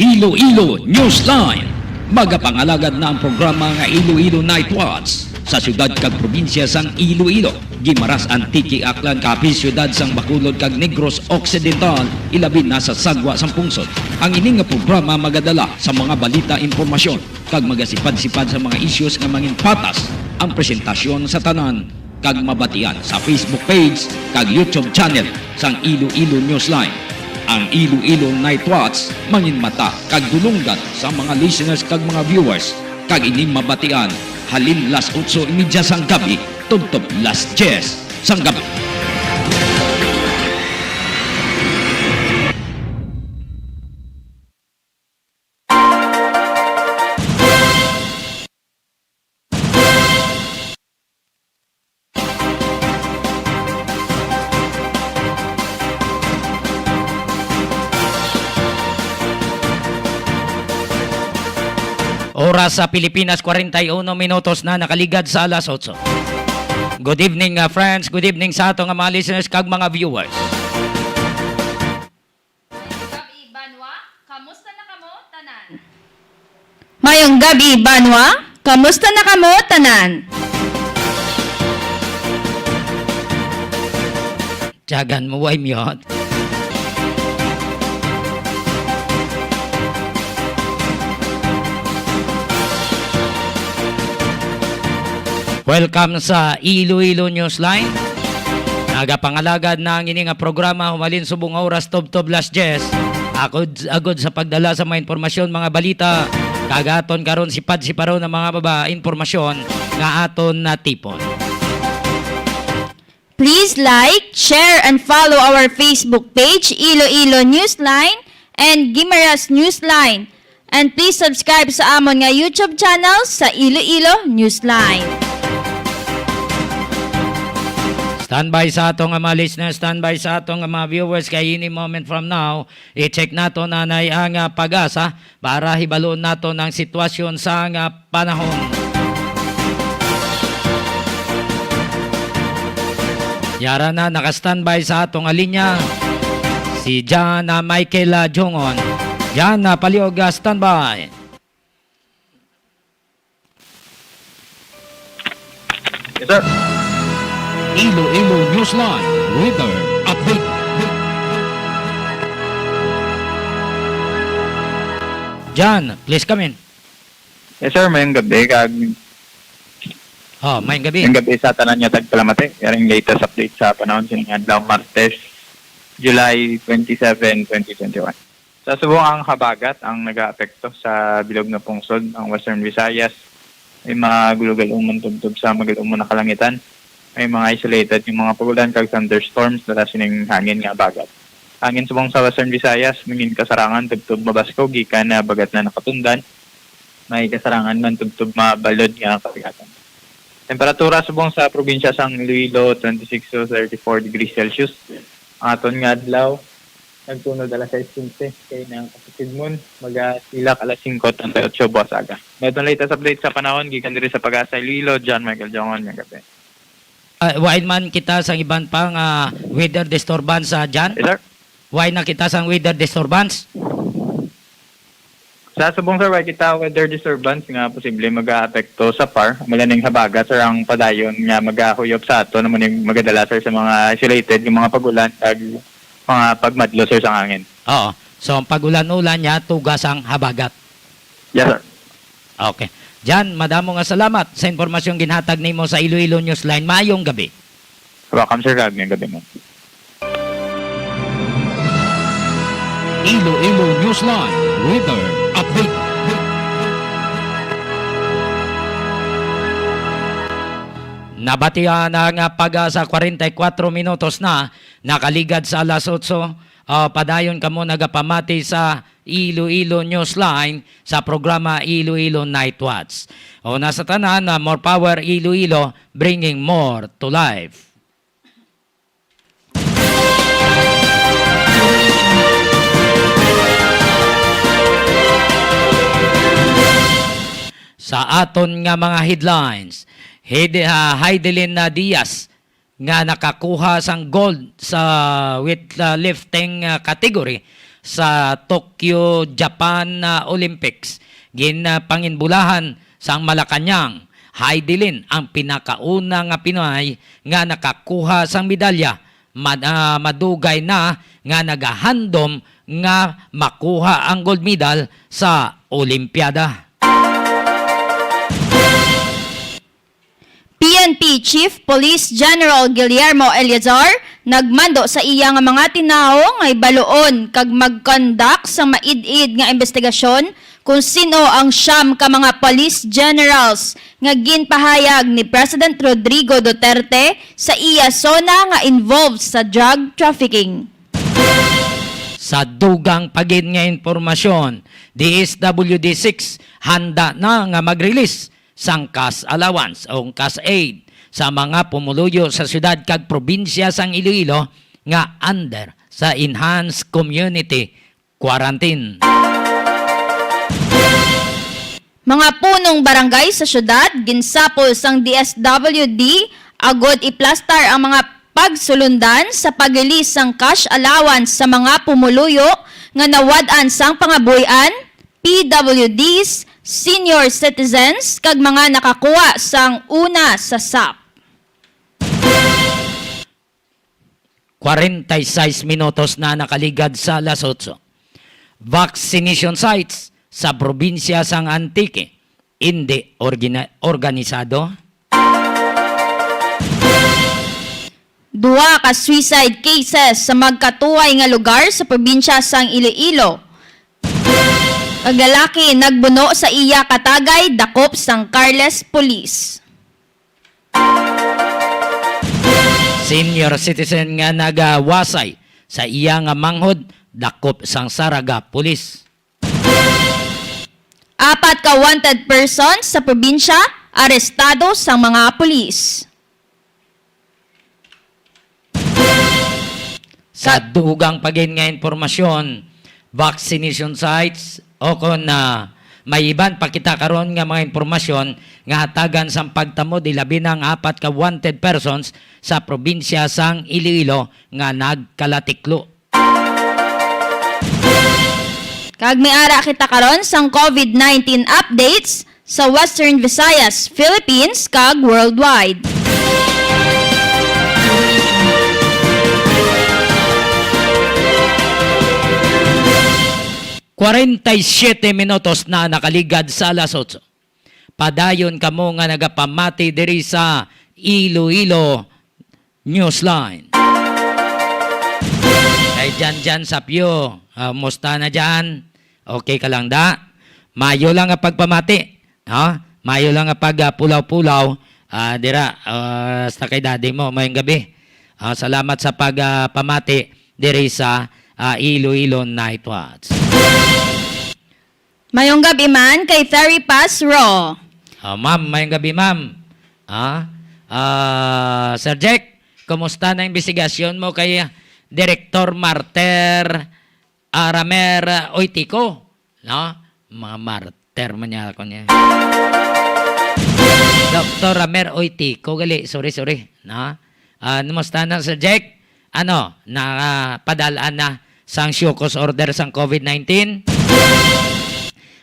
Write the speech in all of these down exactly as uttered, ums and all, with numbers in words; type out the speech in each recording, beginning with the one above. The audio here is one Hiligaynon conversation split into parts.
Iloilo Newsline. Magapangalagad na ang programa nga Iloilo Night Watch sa siyudad kag probinsya sang Iloilo, Guimaras, Antique, Aklan, Capiz, siyudad sang Bacolod kag Negros Occidental, ilabi na sa sagwa sang pungsod. Ang ini nga programa magadala sa mga balita, impormasyon, kag magasipad-sipad sa mga issues nga mangin patas ang presentasyon sa tanan kag mabatian sa Facebook page kag YouTube channel sang Iloilo Newsline. Ang Iloilo Night Watch manginmata kag dulonggan sa mga listeners kag mga viewers, kag ini mabatian halin las otso y media sang gabi tubtob las diyes sang gabi. Oras sa Pilipinas, kwarenta y uno minutos na nakaligad sa alas otso. Good evening, uh, friends. Good evening sa ato nga mga listeners kag mga viewers. Mayong gab-i, banwa. Kamusta na kamo tanan? Mayong gab-i, banwa. Kamusta na kamo tanan? Tiyagan mo, way mute. Welcome sa Iloilo Newsline. Nagapangalagad na ang ini nga programa humalin subong nga oras tubtob las diyes. Agod, agod sa pagdala sa mga impormasyon, mga balita, kag aton karon sipad-siparon ang mga baba impormasyon nga aton natipon. Please like, share, and follow our Facebook page, Iloilo Newsline, and Guimaras Newsline. And please subscribe sa amon nga YouTube channel sa Iloilo Newsline. Standby sa ato nga mga listeners, standby sa ato nga mga viewers, kay any moment from now, i-check nato na nay ang, ah, PAGASA para hibaluon nato ang sitwasyon sa, ah, panahon. Yara na, naka-standby sa ato nga linya si John, ah, Michael, ah, Jongon. John, ah, Paliog, ah, standby. Yes, sir. Iloilo Newsline Weather Update. John, please come in. Yes, sir. Mayong gabi, kag Oh, mayong gabi. Mayong gabi sa tanan nga tagpalamati. Yaring latest update sa panahon sining adlaw, Martes, July twenty-seven, twenty twenty-one. Sa subong ang habagat ang nagaapekto sa bilog nga pungsod, ang Western Visayas. May mga gulog-alumon tubtob sa mag-alumon nga kalangitan. May mga isolated nga mga pag-ulan kag thunderstorms dala sining hangin nga habagat. Hangin subong sa Western Visayas, mangin kasarangan tubtob mabaskog gikan nga habagat na nakatundan. May kasarangan man tubtob mabalod nga kabigatan. Temperatura subong sa probinsya sang Iloilo, twenty-six to thirty-four degrees Celsius. Ang aton nga adlaw, nagtunod alas sais quince, kay ang Kasikidmon magatilak alas singko treinta y ocho buwas aga. May aton latest update sa panahon gikan diri sa PAGASA Iloilo, John Michael Jongon, mayong gabi. Ah, wain man kita sang iban pa nga weather disturbance, ah, John? Yes, sir. Wain na kita sang weather disturbance? Sa subong, sir, way kita weather disturbance nga posible mag-aapekto sa par. Amo lang ning habagat, sir, ang padayon nga magahuyop sa aton, amo ning magadala, sir, sa mga isolated nga mga pag-ulan kag mga pagmadlo, sir, sa hangin. Oo. So, ang pag-ulan-ulan niya, tuga sang habagat. Yes, sir. Okay. John, madamo nga salamat sa impormasyong ginhatag nimo sa Iloilo Newsline. Maayong gabi. Welcome, sir, kag mayong gabi mo. Iloilo Newsline Weather Update. Nabatian ang PAGASA, kwarenta y kuwatro minutos na nakaligad sa alas otso. Ah, padayon kamo nagapamati sa Iloilo Newsline sa programa Iloilo Night Watch. Una sa tanan, ah, more power Iloilo, bringing more to life. Sa aton nga mga headlines, Hid-, ah, Heidelin, ah, Diaz nga nakakuha sang gold sa weightlifting, ah, category Sa Tokyo, Japan, ah, Olympics, ginpanginbulahan sang Malacañang High Delen ang pinakauna nga Pinoy nga nakakuha sang medalya. Mad-, ah, madugay na nga nagahandom nga makuha ang gold medal sa Olimpiada. P N P Chief Police General Guillermo Eleazar nagmando sa iya nga mga tinawo nga hibaluon kag mag-conduct sa maid-id nga investigasyon kung sino ang siyam ka mga police generals nga ginpahayag ni President Rodrigo Duterte sa iya SONA nga involved sa drug trafficking. Sa dugang pa gid nga impormasyon, D S W D six handa na nga mag-release sang cash allowance o cash aid sa mga pumuluyo sa siyudad kag probinsya sang Iloilo nga under sa Enhanced Community Quarantine. Mga punong barangay sa siyudad ginsapol sang D S W D agod iplastar ang mga pagsulundan sa pag-release sang cash allowance sa mga pumuluyo nga nawad-an sang pangabuy-an, P W Ds, senior citizens, kag mga nakakuha sang una sa SAP. Kwarenta y seis minutos na nakaligad sa alas otso. Vaccination sites sa probinsya sang Antique, indi orgina-, organisado. Duha ka suicide cases sa magkatuway nga lugar sa probinsya sang Iloilo. Kag lalaki nagbuno sa iya katagay, dakop sang Carles Police. Senior citizen nga nagawasay sa iya nga manghod, dakop sang Saraga Police. Apat ka wanted persons sa probinsya arestado sang mga pulis. Sa dugang pa gid nga impormasyon, vaccination sites, o kon, ah, may iban pa kita karon nga mga impormasyon nga hatagan sang pagtamod, ilabi na ang apat ka wanted persons sa probinsya sang Iloilo nga nagkalatiklo. Kag may ara kita karon sang COVID nineteen updates sa Western Visayas, Philippines, kag worldwide. Kwarenta y siyete minutos na nakaligad sa alas otso. Padayon kamo nga nagapamati diri sa Iloilo Newsline. Kay Jan Jan Sapyo, ah, musta na, Jan? Okay ka lang da? Mayo lang nga pagpamati, ha? Mayo lang nga pag, ah, pulaw-pulaw, ah, dira, ah, sa kay daddy mo, mayong gabi. Ah, salamat sa pag, ah, pamati diri sa, ah, Iloilo Night Watch. Mayong gabi man kay Terry Paz Ro. Ah, ma'am, mayong gabi, ma'am. Ah, ah, Sir Jack, kumusta na ang investigasyon mo kay, ah, Direktor Marter, ah, Ramer, ah, Oitico? No? Mga marter man niya ako niya. Doktor Ramer Oitico, gali. Sorry, sorry. No? Ah, kumusta na, Sir Jack? Ano, nakapadal-an na sang show cause order sang COVID nineteen?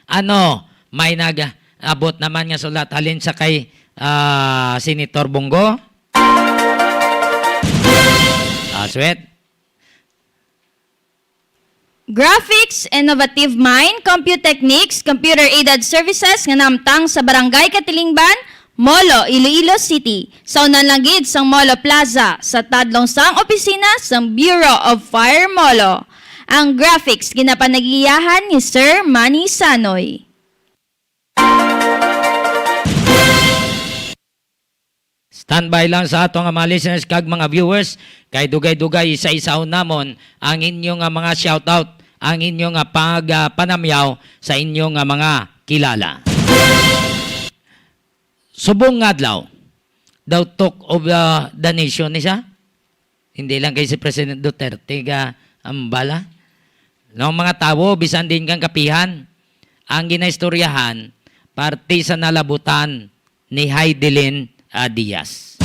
Ano, may nag-abot naman nga sulat halin sa kay, ah, Senator Bong Go? Ah, sweet. Graphics, Innovative Mind, Computechnics, Computer-Aided Services nga namtang sa Barangay Katilingban, Molo, Iloilo City. Sa unan lang gid sang Molo Plaza, sa tadlong sang opisina sang Bureau of Fire Molo. Ang graphics ginapanagiyahan ni Sir Manny Sanoy. Standby lang sa ato nga mga listeners kag mga viewers, kay dugay-dugay isa-isahon namon ang inyo nga mga shoutout, ang inyo nga pag, ah, panamyaw sa inyo nga mga kilala. Subong nga adlaw, daw talk of, ah, the nation ni siya. Hindi lang kay si President Duterte ka ang bala. No, mga tawo, bisan din kang kapihan, ang ginaistoryahan, parte sa nalabutan ni Heidelin, ah, Diaz.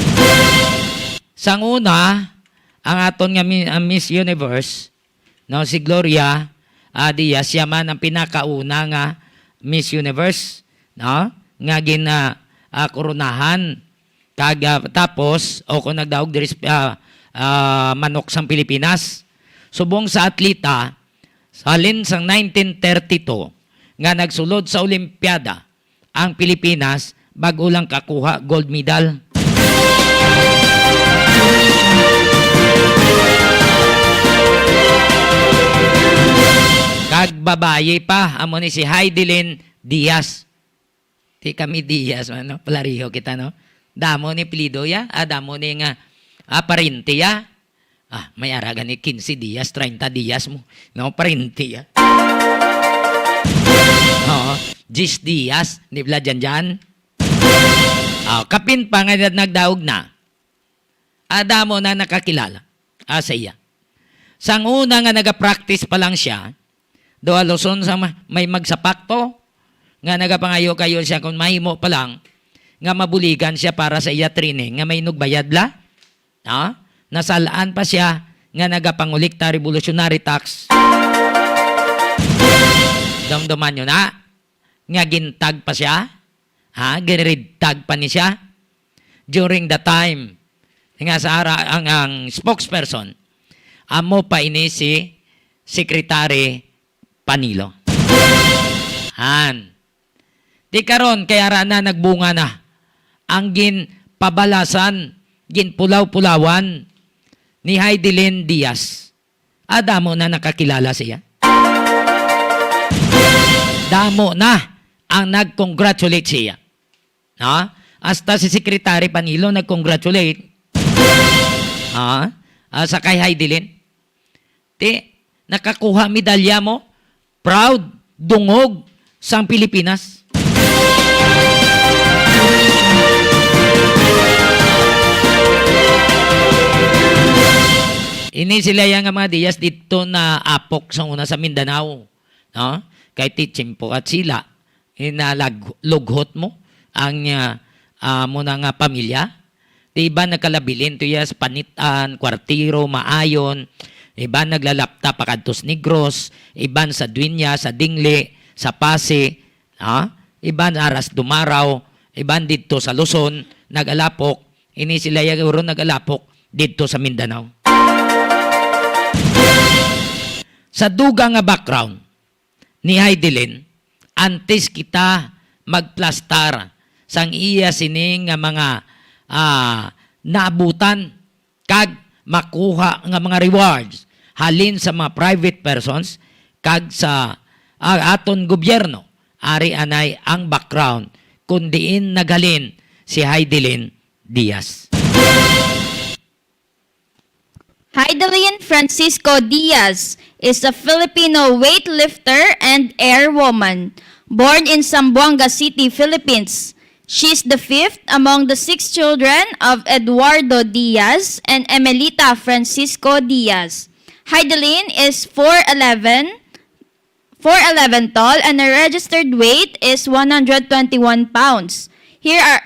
Sang una, ang aton nga mi-, ang Miss Universe, no, si Gloria, ah, Diaz, siya man ang pinakauna nga Miss Universe, no? Nga gin, ah, ah, koronahan. Kag, ah, tapos, o kung nagdaog diri sa, ah, ah, manok sang Pilipinas. Subong sa atleta, sa halin sang nineteen thirty-two nga nagsulod sa Olimpiada, ang Pilipinas bag-o lang kakuha gold medal. Kag babayi pa, amo ni si Heidelin Diaz. Di kami Diaz, ano? Palareho kita, no? Damo ni apelyido ya, ah, damo ni nga, ah, parente ya. Ah, may ara gani quince Diaz, treinta Diaz mo. No, parente ya. Oo, diyes Diaz, di bala dyan dyan. Ah, kapin pa nga nagdaog na. Ah, damo na nakakilala, ah, sa iya. Sang una nga nagapractice pa lang siya, do aluson sa ma-, may magsapakto, nga nagapangayo kayo siya kung mahimo pa lang, nga mabuligan siya para sa iya training, nga may nugbayad la. Ha? Nasalaan pa siya nga nagapangulikta revolutionary tax. Damdaman nyo na nga gintag pa siya? Ha? Ginridtag pa ni siya? During the time nga sa ara-, ang, ang spokesperson, amo pa ini si Secretary Panilo. Han. Di karon, kay ara na nagbunga na ang ginpabalasan, ginpulaw-pulawan ni Heidelin Diaz. Ah, damo na nakakilala siya. Damo na ang nag-congratulate siya. Ha? Hasta si Secretary Panilo nag-congratulate. Ha? Ah, sa kay Heidelin. Ti, nakakuha medalya mo. Proud, dungog sang Pilipinas. Ini sila yang mga Diaz dito na apok sa una sa Mindanao, no? Kay ti tiyempo at sila, inalag-, lughot mo ang, ah, ah, mo na nga pamilya. Ti iban nagkalabilin to iya sa Panitan, Kuartero, Maayon. Iban naglalapta pa kadto sa Negros. Iban sa Dueña, sa Dingli, sa Pasi. Ha? Iban aras Dumaraw. Iban didto sa Luzon, nagalapok. Ini sila ya guro nagalapok didto sa Mindanao. Sa dugang nga background, ni Heidelin, antes kita magplastar sang iya sini nga mga, ah, naabutan kag makuha nga mga rewards halin sa mga private persons kag sa, ah, aton gobyerno. Ari anay ang background kung diin naghalin si Heidelin Diaz. Heidelin Francisco Diaz is a Filipino weightlifter and airwoman, born in Zamboanga City, Philippines. She is the fifth among the six children of Eduardo Diaz and Emelita Francisco Diaz. Heidelin is four eleven, four eleven tall, and her registered weight is one hundred twenty-one pounds. Here are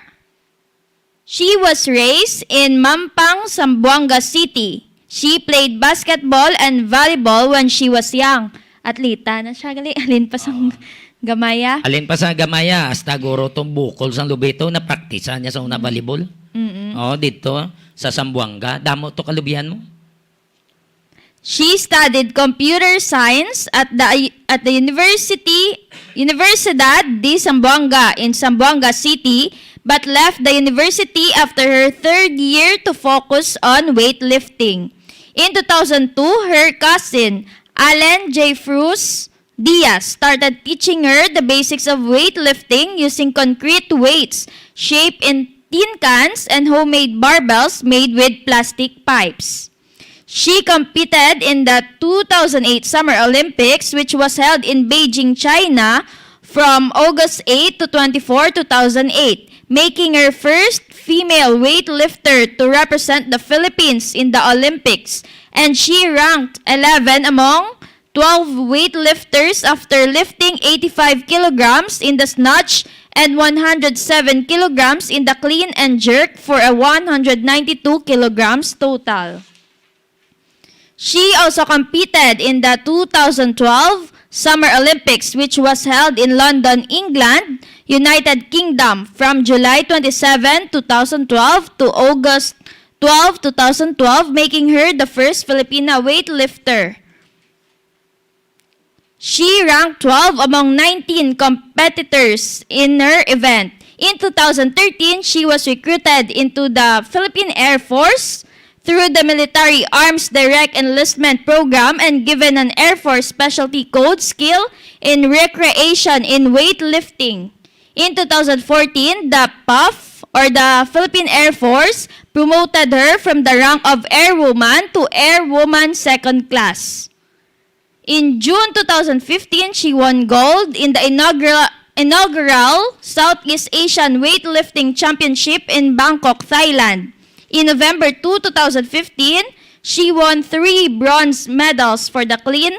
She was raised in Mampang, Zamboanga City. She played basketball and volleyball when she was young. Atleta na siya, gali. Alin pa sang Oo. gamaya? Alin pa sa gamaya, hasta guro tong bukol sang lubito, napraktisan niya sa una Mm. volleyball. Mm-mm. Oo, dito, sa Zamboanga. Damo to kalubihan mo. She studied computer science at the, at the university, Universidad de Zamboanga in Zamboanga City, but left the university after her third year to focus on weightlifting. In two thousand two, her cousin, Allen J. Frus Diaz, started teaching her the basics of weightlifting using concrete weights shaped in tin cans and homemade barbells made with plastic pipes. She competed in the two thousand eight Summer Olympics, which was held in Beijing, China, from August eight to twenty-four, two thousand eight, making her first female weightlifter to represent the Philippines in the Olympics, and she ranked eleven among twelve weightlifters after lifting eighty-five kilograms in the snatch and one hundred seven kilograms in the clean and jerk for a one hundred ninety-two kilograms total. She also competed in the two thousand twelve Summer Olympics, which was held in London, England, United Kingdom, from July twenty-seven, two thousand twelve to August twelve, two thousand twelve, making her the first Filipina weightlifter. She ranked twelve among nineteen competitors in her event. In two thousand thirteen, she was recruited into the Philippine Air Force through the Military Arms Direct Enlistment Program and given an Air Force Specialty Code skill in recreation in weightlifting. In two thousand fourteen, the PAF, or the Philippine Air Force, promoted her from the rank of Airwoman to Airwoman Second Class. In June two thousand fifteen, she won gold in the inaugural, inaugural Southeast Asian Weightlifting Championship in Bangkok, Thailand. In November two, two thousand fifteen, she won three bronze medals for the clean,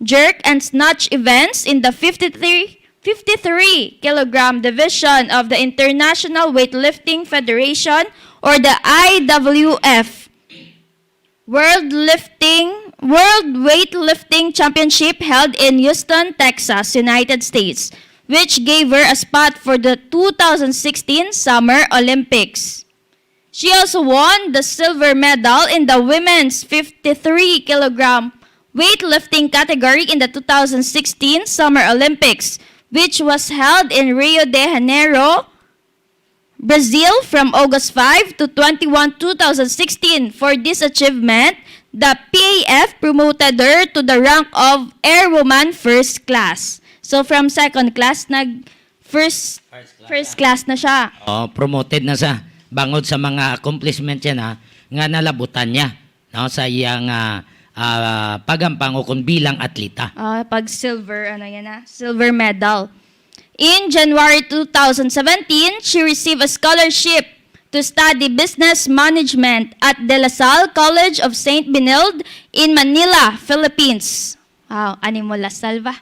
jerk, and snatch events in the fifty-three, fifty-three kilogram division of the International Weightlifting Federation, or the I W F. World Lifting, World Weightlifting Championship held in Houston, Texas, United States, which gave her a spot for the two thousand sixteen Summer Olympics. She also won the silver medal in the women's fifty-three kilogram weightlifting category in the two thousand sixteen Summer Olympics, which was held in Rio de Janeiro, Brazil, from August five to twenty-one, two thousand sixteen. For this achievement, the P A F promoted her to the rank of Airwoman First Class. So, from second class, nag first, First class. First class na siya. Oh, promoted na siya. Bangod sa mga accomplishment siya na, nga nalabutan niya, no, sa iyang, ah, ah, pagampang o kung bilang atleta. Ah, pag silver, ano yan, ah? Silver medal. In January two thousand seventeen, she received a scholarship to study business management at De La Salle College of Saint Benilde in Manila, Philippines. Wow, ani mo La Salle ba?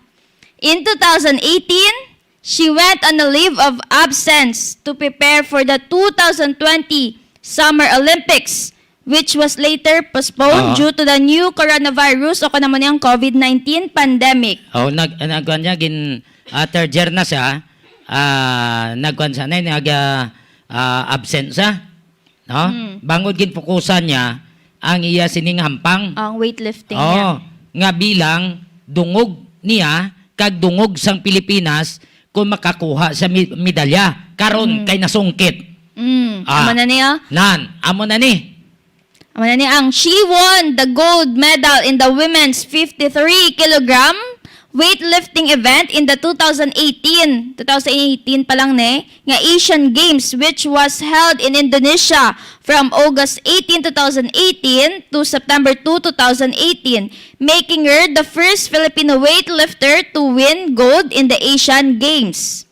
In two thousand eighteen, she went on a leave of absence to prepare for the two thousand twenty Summer Olympics, which was later postponed Oo. due to the new coronavirus o kanamo niyang COVID nineteen pandemic. Oh, nag-, nagkuan niya, gin, ah, third year na siya, ah, nagkuan siya na, nag, ah, ah, absent siya, no? Mm. Bangod ginfokusan niya ang iya sining hampang. Ang weightlifting Oo, niya. nga bilang dungog niya kag dungog sang Pilipinas kung makakuha sa mi-, medalya. Karon Mm. kay nasungkit. Mm. Ah. Amo na niya? Nan, amo na ni. Amo na ni ang she won the gold medal in the women's fifty-three kilogram weightlifting event in the two thousand eighteen, two thousand eighteen pa lang ni, nga Asian Games, which was held in Indonesia from August eighteen, two thousand eighteen to September two, two thousand eighteen, making her the first Filipino weightlifter to win gold in the Asian Games.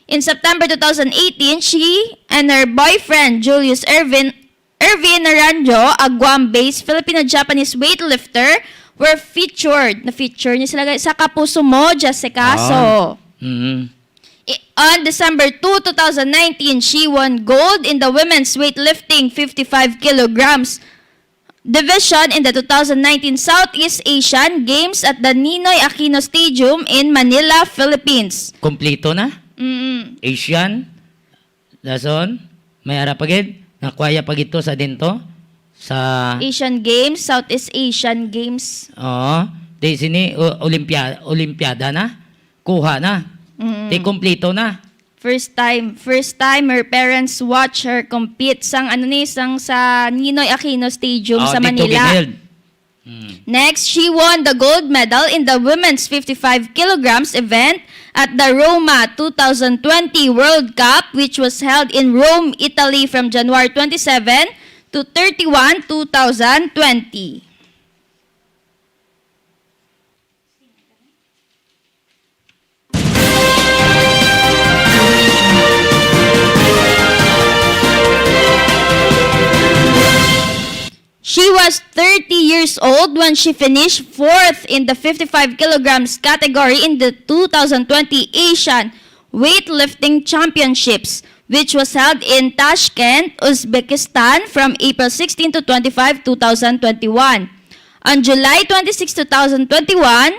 In September two thousand eighteen, she and her boyfriend, Julius Ervin, Ervin Naranjo, a Guam-based Filipino-Japanese weightlifter, were featured. Na-feature ni sila, guys, sa Kapuso Mo, Jessica. Ah. So, Mm. i-, on December two, two thousand nineteen, she won gold in the women's weightlifting fifty-five kilograms division in the two thousand nineteen Southeast Asian Games at the Ninoy Aquino Stadium in Manila, Philippines. Kompleto na? Mm. Asian, Dason, may ara pa gid, nakuha pa gid to sa dinto, sa Asian Games, Southeast Asian Games. Oo. Di sini, o-, Olympia-, Olympiada na. Kuha na. Mm. Di kompleto na. First time, first time her parents watch her compete sang, ano ni, sang sa Ninoy Aquino Stadium Oh, sa dito Manila. gid-, Hmm. Next, she won the gold medal in the women's fifty-five kilograms event at the Roma two thousand twenty World Cup, which was held in Rome, Italy, from January twenty-seven to thirty-one, two thousand twenty. She was thirty years old when she finished fourth in the fifty-five kilograms category in the two thousand twenty Asian Weightlifting Championships, which was held in Tashkent, Uzbekistan, from April sixteen to twenty-five, two thousand twenty-one. On July twenty-six, two thousand twenty-one,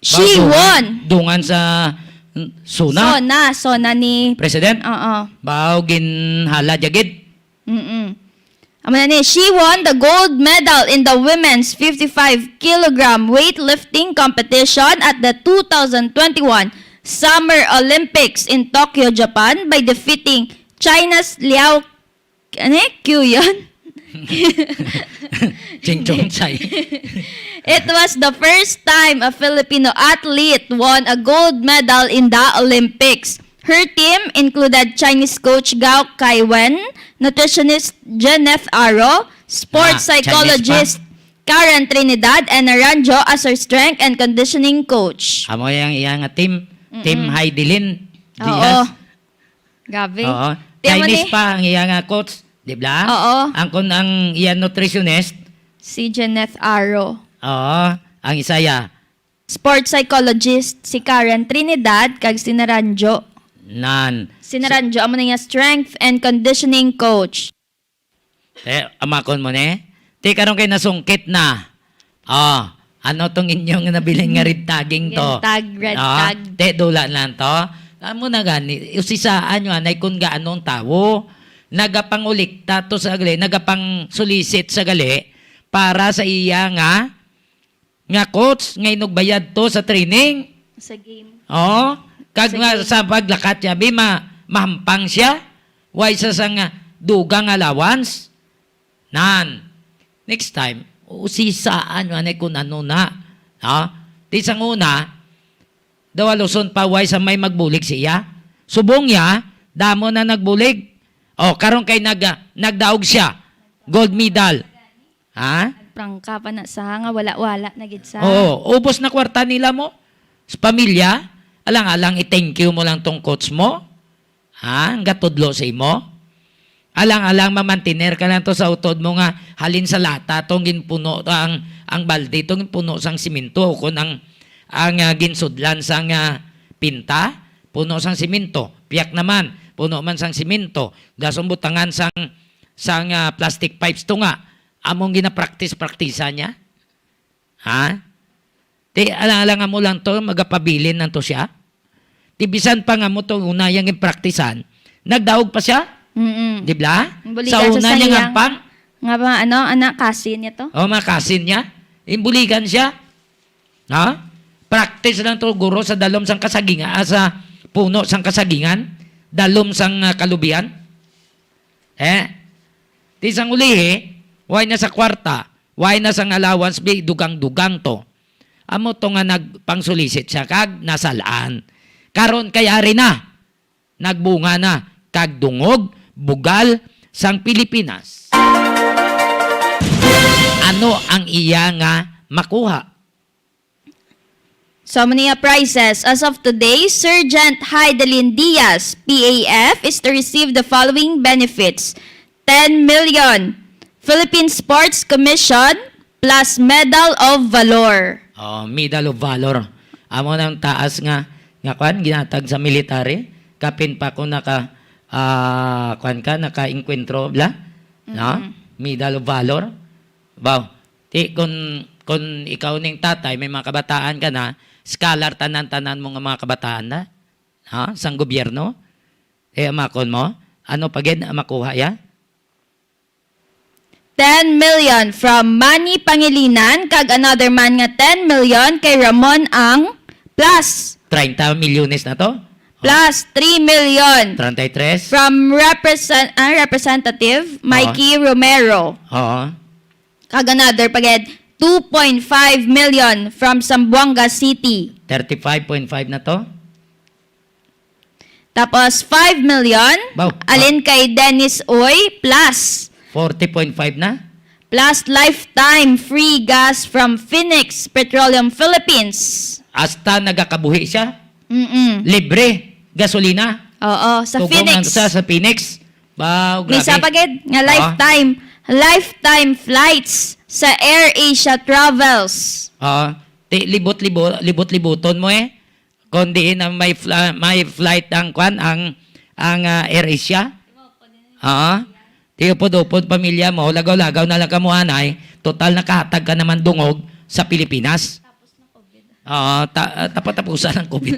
she Ba, dungan, won. Dungan sa, mm, SONA? SONA, SONA ni President? Oo. Bao, ginhala jagid? Mm-mm. Amo na ni, she won the gold medal in the women's fifty-five kilogram weightlifting competition at the two thousand twenty-one Summer Olympics in Tokyo, Japan, by defeating China's Liao, ano eh? Q yun? Ching Chong Chai. It was the first time a Filipino athlete won a gold medal in the Olympics. Her team included Chinese coach Gao Kaiwen, nutritionist Jeneth Aro, sports Ah, Chinese pa. psychologist Karen Trinidad, and Naranjo as her strength and conditioning coach. Amo yang iya nga team, Team Mm-mm. Heidelin Oo. Diaz. Grabe. Oo. Di mo Chinese ni pa ang iya nga coach, di ba? Oo. Ang kun ang iya nutritionist. Si Jeneth Aro. Oo. Ang isa ya. Sports psychologist si Karen Trinidad kag si Naranjo. Nan. Si Naranjo, amo na nga strength and conditioning coach. Eh, amakon mo ni? Ti karon kay nasungkit na. Ah, ano tong inyong nabilin nga red tagging to? Red tag, red Ah, tag. Te, dula lang to. Amo na gani, usisaan nyo anay kung gaano ang tawo. Nagapangulikta to sa gali, nagapang-solicit sa gali para sa iya nga, nga coach, nga inugbayad to sa training. Sa game. Oh, kag Sa nga game. sa paglakat siya, bi, ma-, mahampang siya. Way sa sang, ah, dugang allowance. Nan. Next time, usisaan nyo anay kung ano na. Ha? Ti sang una, daw aluson pa way sa may magbulig siya. Subong niya, damo na nagbulig. O, karon kay nag-, ah, nagdaog siya. Gold medal. Ha? Prangka pa na sa nga wala-wala na gid sa Oo, ubos na kwarta nila mo. Sa pamilya, alang-alang i-thank you mo lang tong coach mo. Ha? Ang gatudlo sa imo. Alang-alang mamantener ka lang to sa utod mo nga halin sa lata tong ginpuno ang, ang balde tong ginpuno sang simento o kun ang, ang, ah, ginsudlan sang, ah, pinta, puno sang simento. Piyak naman, puno man sang simento. Gasong butangan sang, sang, ah, plastic pipes to nga among ginapraktis-praktisan niya. Ha? Ti, alang-alang mo lang to, magapabilin lang to siya. Ti bisan pa nga mo to una yang ginpraktisan, nagdaog pa siya. Mm-mm. Di ba? Buligan Sa siya una sa niya iyang nga pang nga mga ano, anak, kasin niya to? Oh, mga kasin niya. Imbuligan siya. Ha? Practice lang to, guro, sa dalom sang kasagingan, ah, sa puno sang kasagingan, dalom sang, ah, kalubihan. Eh? Ti sang ulihi, way na sa kwarta, way na sang allowance, bi, dugang-dugang to. Amo to nga nagpangsulisit siya kag nasalaan. Karon kay ari na, nagbunga na, kag dungog, bugal sang Pilipinas. Ano ang iya nga makuha? So, amo niya prizes. As of today, Sergeant Heidelin Diaz, P A F, is to receive the following benefits: ten million Philippine Sports Commission plus Medal of Valor. Oh, Medal of Valor. Amo nang taas nga, nga kwan, ginatag sa military. Kapin pa ko naka, ah, kwan ka, naka-engkwentro, bla? No? Mm-mm. Medal of Valor. Wow. Ti, kun, kun ikaw ning tatay, may mga kabataan ka na, scholar tanan-tanan mo nga mga kabataan na, ha, sang gobyerno, eh, amakon mo, ano pa gid ang makuha ya? Ten million from Manny Pangilinan, kag another man nga ten million kay Ramon Ang, plus Treinta milyones na to? Plus three million Treinta y tres? from represent-, ah, Representative Mikey Romero. Oo. Kag another pa gid, two point five million from Zamboanga City. Thirty-five point five na to? Tapos, five million, Baw, alin kay Dennis Uy, plus, forty point five na? plus lifetime free gas from Phoenix Petroleum Philippines. Hasta nagakabuhi siya? Mm-mm. Libre gasolina? Oo, sa Tugong Phoenix. ang sa, sa Phoenix? Wow, May grabe. isa pa gid nga Ah. lifetime, lifetime flights sa Air Asia Travels. Ah, ti-, libot-libo-, libot-libuton mo eh. Kung diin na may fla-, may flight ang kwan, ang, ang, ah, Air Asia. Ah. Di upod-upod pamilya mo, lagaw-lagaw na lang kamo anay, total nakahatag ka naman dungog sa Pilipinas. Oo, ta-, ah, tapos-tapusan ang COVID.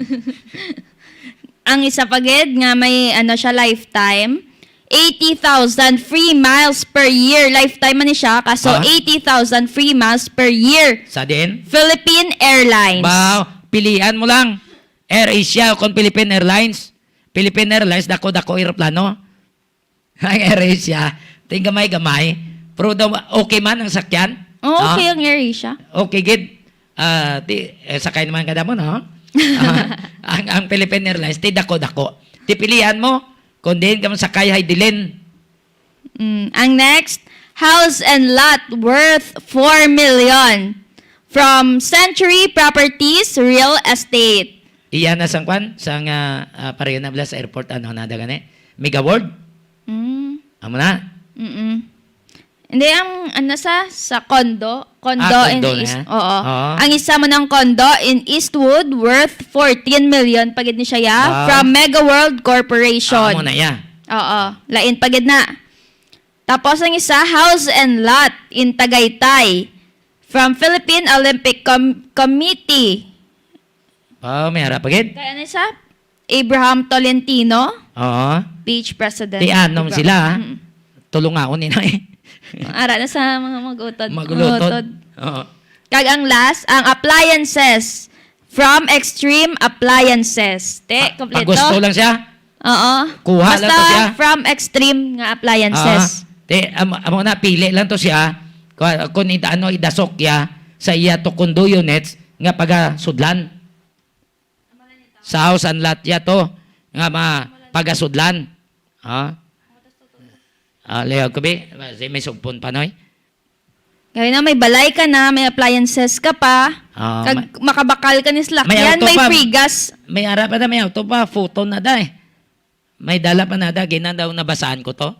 Ang isa pa gid nga may, ano siya, lifetime, eighty thousand free miles per year. Lifetime man ni siya, kaso Ah? eighty thousand free miles per year. Sa din? Philippine Airlines. Ba, pilian mo lang. AirAsia o kon Philippine Airlines. Philippine Airlines, dako-dako eroplano. Ang AirAsia, ting gamay-gamay. Pero daw, okay man ang sakyan. Oh, Ah? Okay ang AirAsia. Okay gid. Ah, ti, eh, sakay naman ka damo, no? Ah, ang, ang Philippine Airlines, ti dako-dako. Ti pilian mo, kung diin ka masakay, hay dilin. Mm. Ang next, house and lot worth four million from Century Properties Real Estate. Iya na sang kwan, sang, ah, ah, pareho na bala sa airport, ano na da gani? Mega World? Mm. Amo na? Mm-mm. Hindi, ang ano sa, sa condo. Condo Ah, in condo na East, yan? Oo. Oo. Ang isa mo ng condo in Eastwood worth fourteen million pa gid ni siya ya, Wow. from Mega World Corporation. Amo na iya. Oo. Lain pa gid na. Tapos ang isa, house and lot in Tagaytay from Philippine Olympic Com- Committee. Oh, may ara pa gid. Kaya ano siya? Abraham Tolentino, Oo. P H president. Ti anom Abraham. Sila, ah. Mm. Tulungaon ni na eh. Ara na sa mga mag-utod. Maglutod. Mag-utod. Oo. Kag ang last, ang appliances from Extreme Appliances. Te, Pa- kompleto. Pagusto lang siya. Oo. Kuha Basta lang to siya. From Extreme nga appliances. Ah, ti, am-, amo na, pili lang to siya. Kung, kung ita-, ano, idasok ya sa iya to condo units nga pagasudlan. Sa house and lot ya to nga ma-, pagasudlan. Ha? Ah, liyaw ko, bi. Si may sugpon pa, noy. Kaya na, may balay ka na, may appliances ka pa, Ah, kag makabakal ka ni May salakyan, auto may pa. Free Gas. May ara pa na, may auto pa, photo na da eh. May dala pa na da, gina daw nabasaan ko to.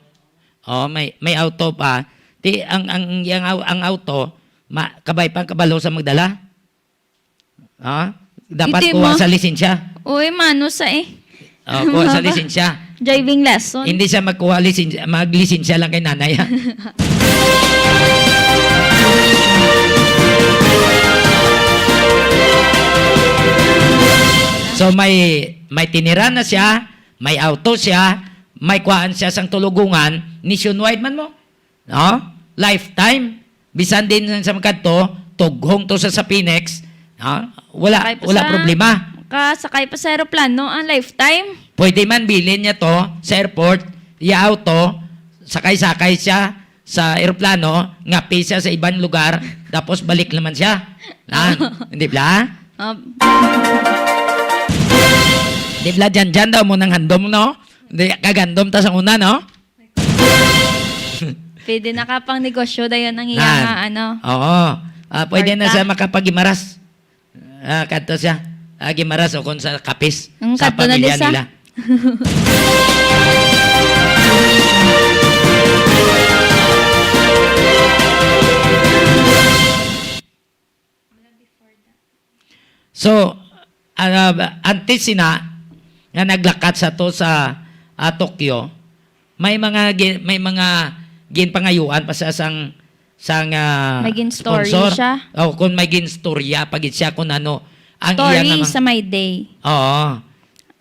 Oh, may, may auto pa. Ti, ang, ang, yang au-, ang auto, ma, kabay pa ang kabalo sa magdala. Ha? Dapat Iti kuha mo. Sa lisensya. Uy, mano sa eh. Oh, kuha sa Maba. Lisensya. Driving lesson. Hindi siya magkuha lisensya, maglisensya lang kay nanay, ha? So may, may tiniran na siya, may auto siya, may kuhaan siya sang tulugungan, nationwide man mo. No? Lifetime. Bisan din sa magkadto, tughong to sa, sa Phoenix, no? Wala, Sakay pa wala sa- problema. Kasakay pa sa aeroplano, ang lifetime. Pwede man bilin niya to sa airport, iya auto, sakay-sakay siya sa aeroplano, ngapi siya sa ibang lugar, tapos balik naman siya. Lan, hindi bla? Ah, Hindi bla, dyan, dyan daw mo nang handom, no? Hindi, kagandom ta sa una, no? Pwede na ka pang negosyo dayon ang iya Nan. Nga, ano. Oo. Ah, pwede na Kwarta. Siya makapagimaras. Ah, kadto siya. Ah, gimaras o kung sa kapis. Ang Sa kadto na pamilya din sa- Nila. So, ah, antes sina nga naglakat sa to sa, ah, Tokyo, may mga gi-, may mga ginpangayuan pa sa sang, sang, ah, May gin-story sponsor. Siya. Oh, kung may ginstorya pa gid siya kung ano ang iya Story nga mga sa My Day. Oo.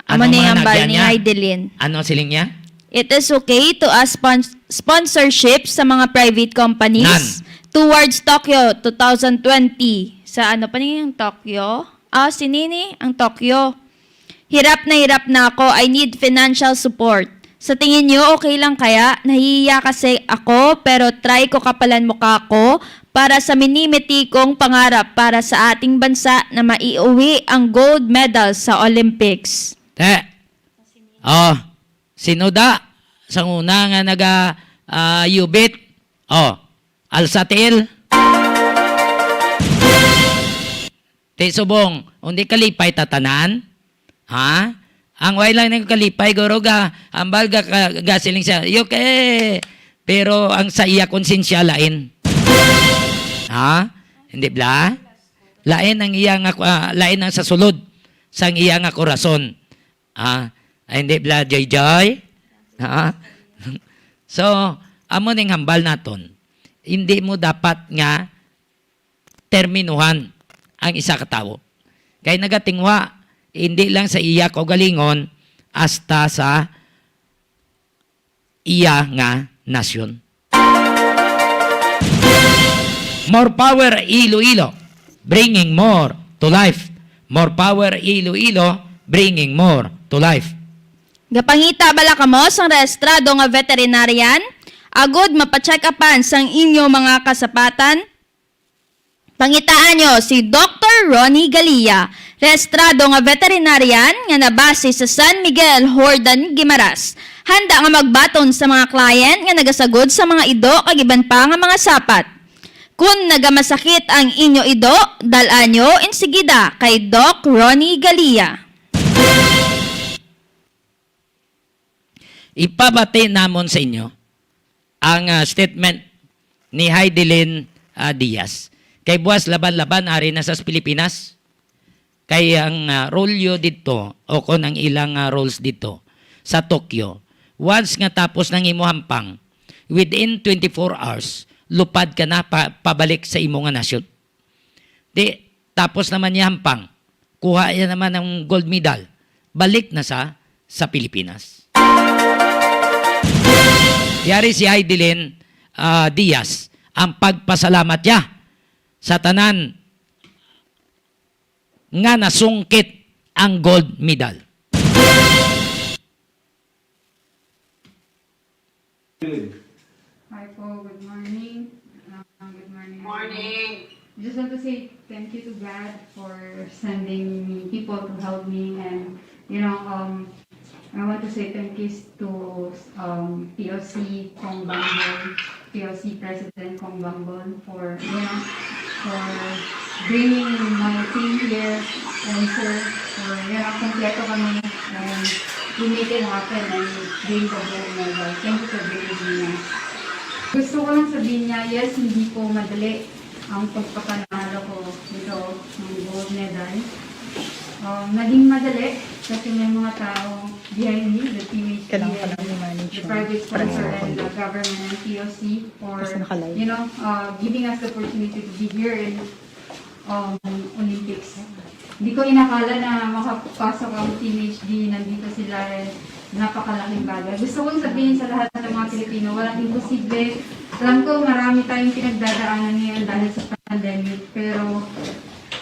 Amo Ano ni mga ang bal nagyan ni niya? Idelin. Ano siling niya? It is okay to ask spon- sponsorship sa mga private companies Nan. Towards Tokyo two thousand twenty. Sa ano pa niya yung Tokyo? Ah, si Nini ang Tokyo. Hirap na hirap na ako. I need financial support. Sa tingin niyo, okay lang kaya? Nahihiya kasi ako, pero try ko kapalan mukha ko para sa minimiti kong pangarap para sa ating bansa na maiuwi ang gold medal sa Olympics. Te. Oh, sino da? Sang una nga naga, ah, yubit. Oh, alsa tiil. Ti subong, undi kalipay tatanan? Ha? Ang way lang nang kalipay, guro ga, ambal ga, ga, gasiling siya, "Yuke!" Pero ang sa iya konsensya lain. Ha? Hindi bla? Lain ang iya nga, ah, lain ang sa sulod sang iya nga korason. Ah, ay, hindi bla, Joy Joy? Ha? So, Amo ning hambal naton. Hindi mo dapat nga terminuhan ang isa ka tawo. Kay nagatinguha, hindi lang sa iya kaugalingon, hasta sa iya nga nasyon. More power, Iloilo, bringing more to life. More power, Iloilo, bringing more to life. Gapangita bala kamo sang rehistrado nga veterinarian? Agud mapa-check-upan sang inyo mga kasapatan? Pangitaan nyo si Doktor Ronnie Galia, rehistrado nga veterinarian nga nabase sa San Miguel, Jordan, Guimaras. Handa nga magbaton sa mga client nga nagasagod sa mga ido kag iban pa nga mga sapat. Kon nagamasakit ang inyo ido, dal-a nyo insigida kay Doc Ronnie Galia. Ipabati namon sa inyo ang, ah, statement ni Heidelin, ah, Diaz. Kay buwas laban-laban ari na sa Pilipinas. Kay ang, ah, rolyo didto, o kon ang ilang, ah, rules didto sa Tokyo, once nga tapos nang imo hampang, within twenty-four hours, lupad ka na pa-, pabalik sa imo nga nasyon. Di, tapos naman niya hampang. Kuha niya naman ang gold medal. Balik na sa, sa Pilipinas. Yari si Heidelin, ah, Diaz, ang pagpasalamat niya sa tanan nga nasungkit ang gold medal. Hi po, good morning. Uh, good morning. Morning. Just want to say thank you to God for sending me people to help me, and, you know, um, I want to say thank you to, um, P O C Kong Bangbon, P O C President Kong Bangbon for, you know, for bringing my team here, and sir, for, you know, kompleto kami, and we make it happen and bring the gold medal. Thank you for believing in us. Gusto ko lang sabihin niya, yes, hindi po madali ang pagpapanalo ko dito ng gold medal. Um, naging madali kasi may mga tao behind me, the teammates Kailangan behind pala me, ni manager. The private sponsor Pareho. And the government and P O C for, Kasi naka-live. You know, uh, giving us the opportunity to be here in, um, Olympics. Hindi ko inakala na makapasok ang Team H D, nandito sila, and napakalaking bagay. Gusto kong sabihin sa lahat ng mga Pilipino, walang imposible. Alam ko marami tayong pinagdadaanan ngayon dahil sa pandemic, pero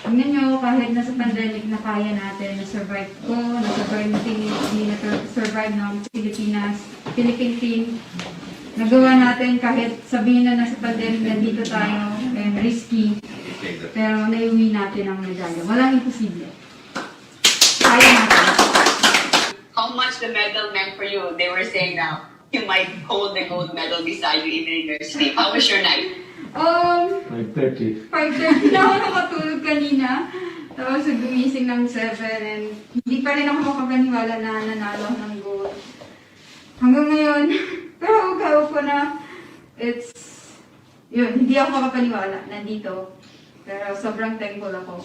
tingnan nyo, kahit nasa pandemic, nakaya natin, na-survive ko, na-survive ng Team H D, na-survive ng Pilipinas, Philippine team. Nagawa natin kahit sabihin na nasa pandemic, nandito tayo, and risky, pero naiuwi natin ang medalya. Walang imposible. Kaya natin. How much the medal meant for you? They were saying now, you might hold the gold medal beside you even in your sleep. How was your night? Um, Five thirty. Five thirty na ako nakatulog kanina. Tapos gumising ng seven and hindi pa rin ako makapaniwala na nanalo ako ng gold. Hanggang ngayon, pero okay, okay na. It's, yun, hindi ako makapaniwala. Nandito. Pero sobrang thankful ako.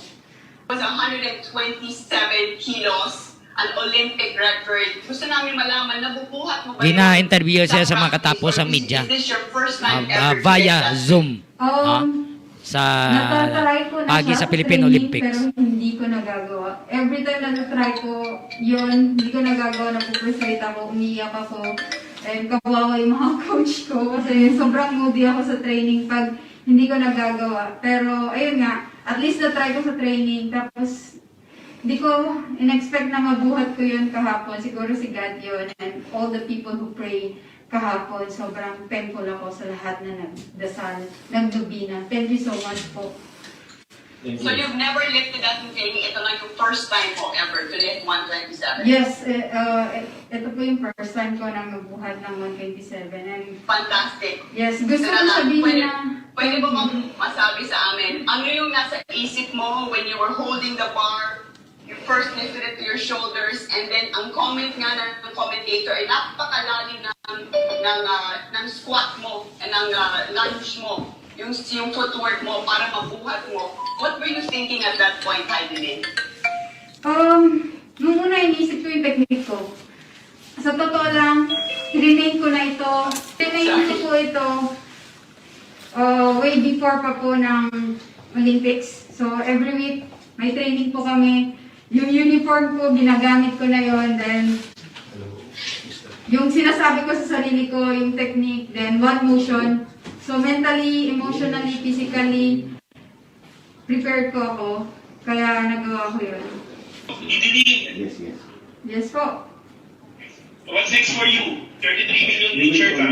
Was one hundred twenty-seven kilos, an Olympic record. Gusto namin malaman, nabubuhat mo ba yun? Gina-interview siya sa mga katapos ang media. Is this your first time ever to get that? Ah, ah, via Zoom. Um, Ah, sa nata-try ko na pagi siya sa sa Philippine training, Olympics. Pero hindi ko nagagawa. Every time na try ko yun, hindi ko nagagawa, napu-frustrate ako, umiiyak ako. And kawawa yung mga coach ko kasi sobrang moody ako sa training pag hindi ko nagagawa. Pero, ayun nga, at least na-try ko sa training. Tapos, di ko in-expect na mabuhat ko yun kahapon. Siguro si God yun and all the people who pray kahapon. Sobrang thankful ako sa lahat na nagdasal, nagdubina. Thank you so much po. Thank you. So you've never lifted that in training? Ito lang yung first time mo ever to lift one twenty-seven? Yes, eh, uh, eh, ito po yung first time ko na magbuhat ng one twenty-seven. And Fantastic. Yes, gusto ko sabihin na, pwede, pwede mo bang masabi sa amin, ano yung nasa isip mo when you were holding the bar, you first lifted it to your shoulders, and then ang comment nga ng commentator ay napakalalim ng, ng, ah, ng squat mo, and ng, ah, lunge mo, yung, yung footwork mo para mabuhat mo. What were you thinking at that point, Heidelin? Um, nung una, inisip ko yung technique ko. Sa totoo lang, training ko na ito. Training ko po ito uh, way before pa po ng Olympics. So, every week, may training po kami. Yung uniform ko, ginagamit ko na yon. Then, yung sinasabi ko sa sarili ko, yung technique, then one motion. So, mentally, emotionally, physically, prepared ko ako. Kaya nagawa ko yun. Yes, yes. Yes po. What's next for you? thirty-three million picture ka.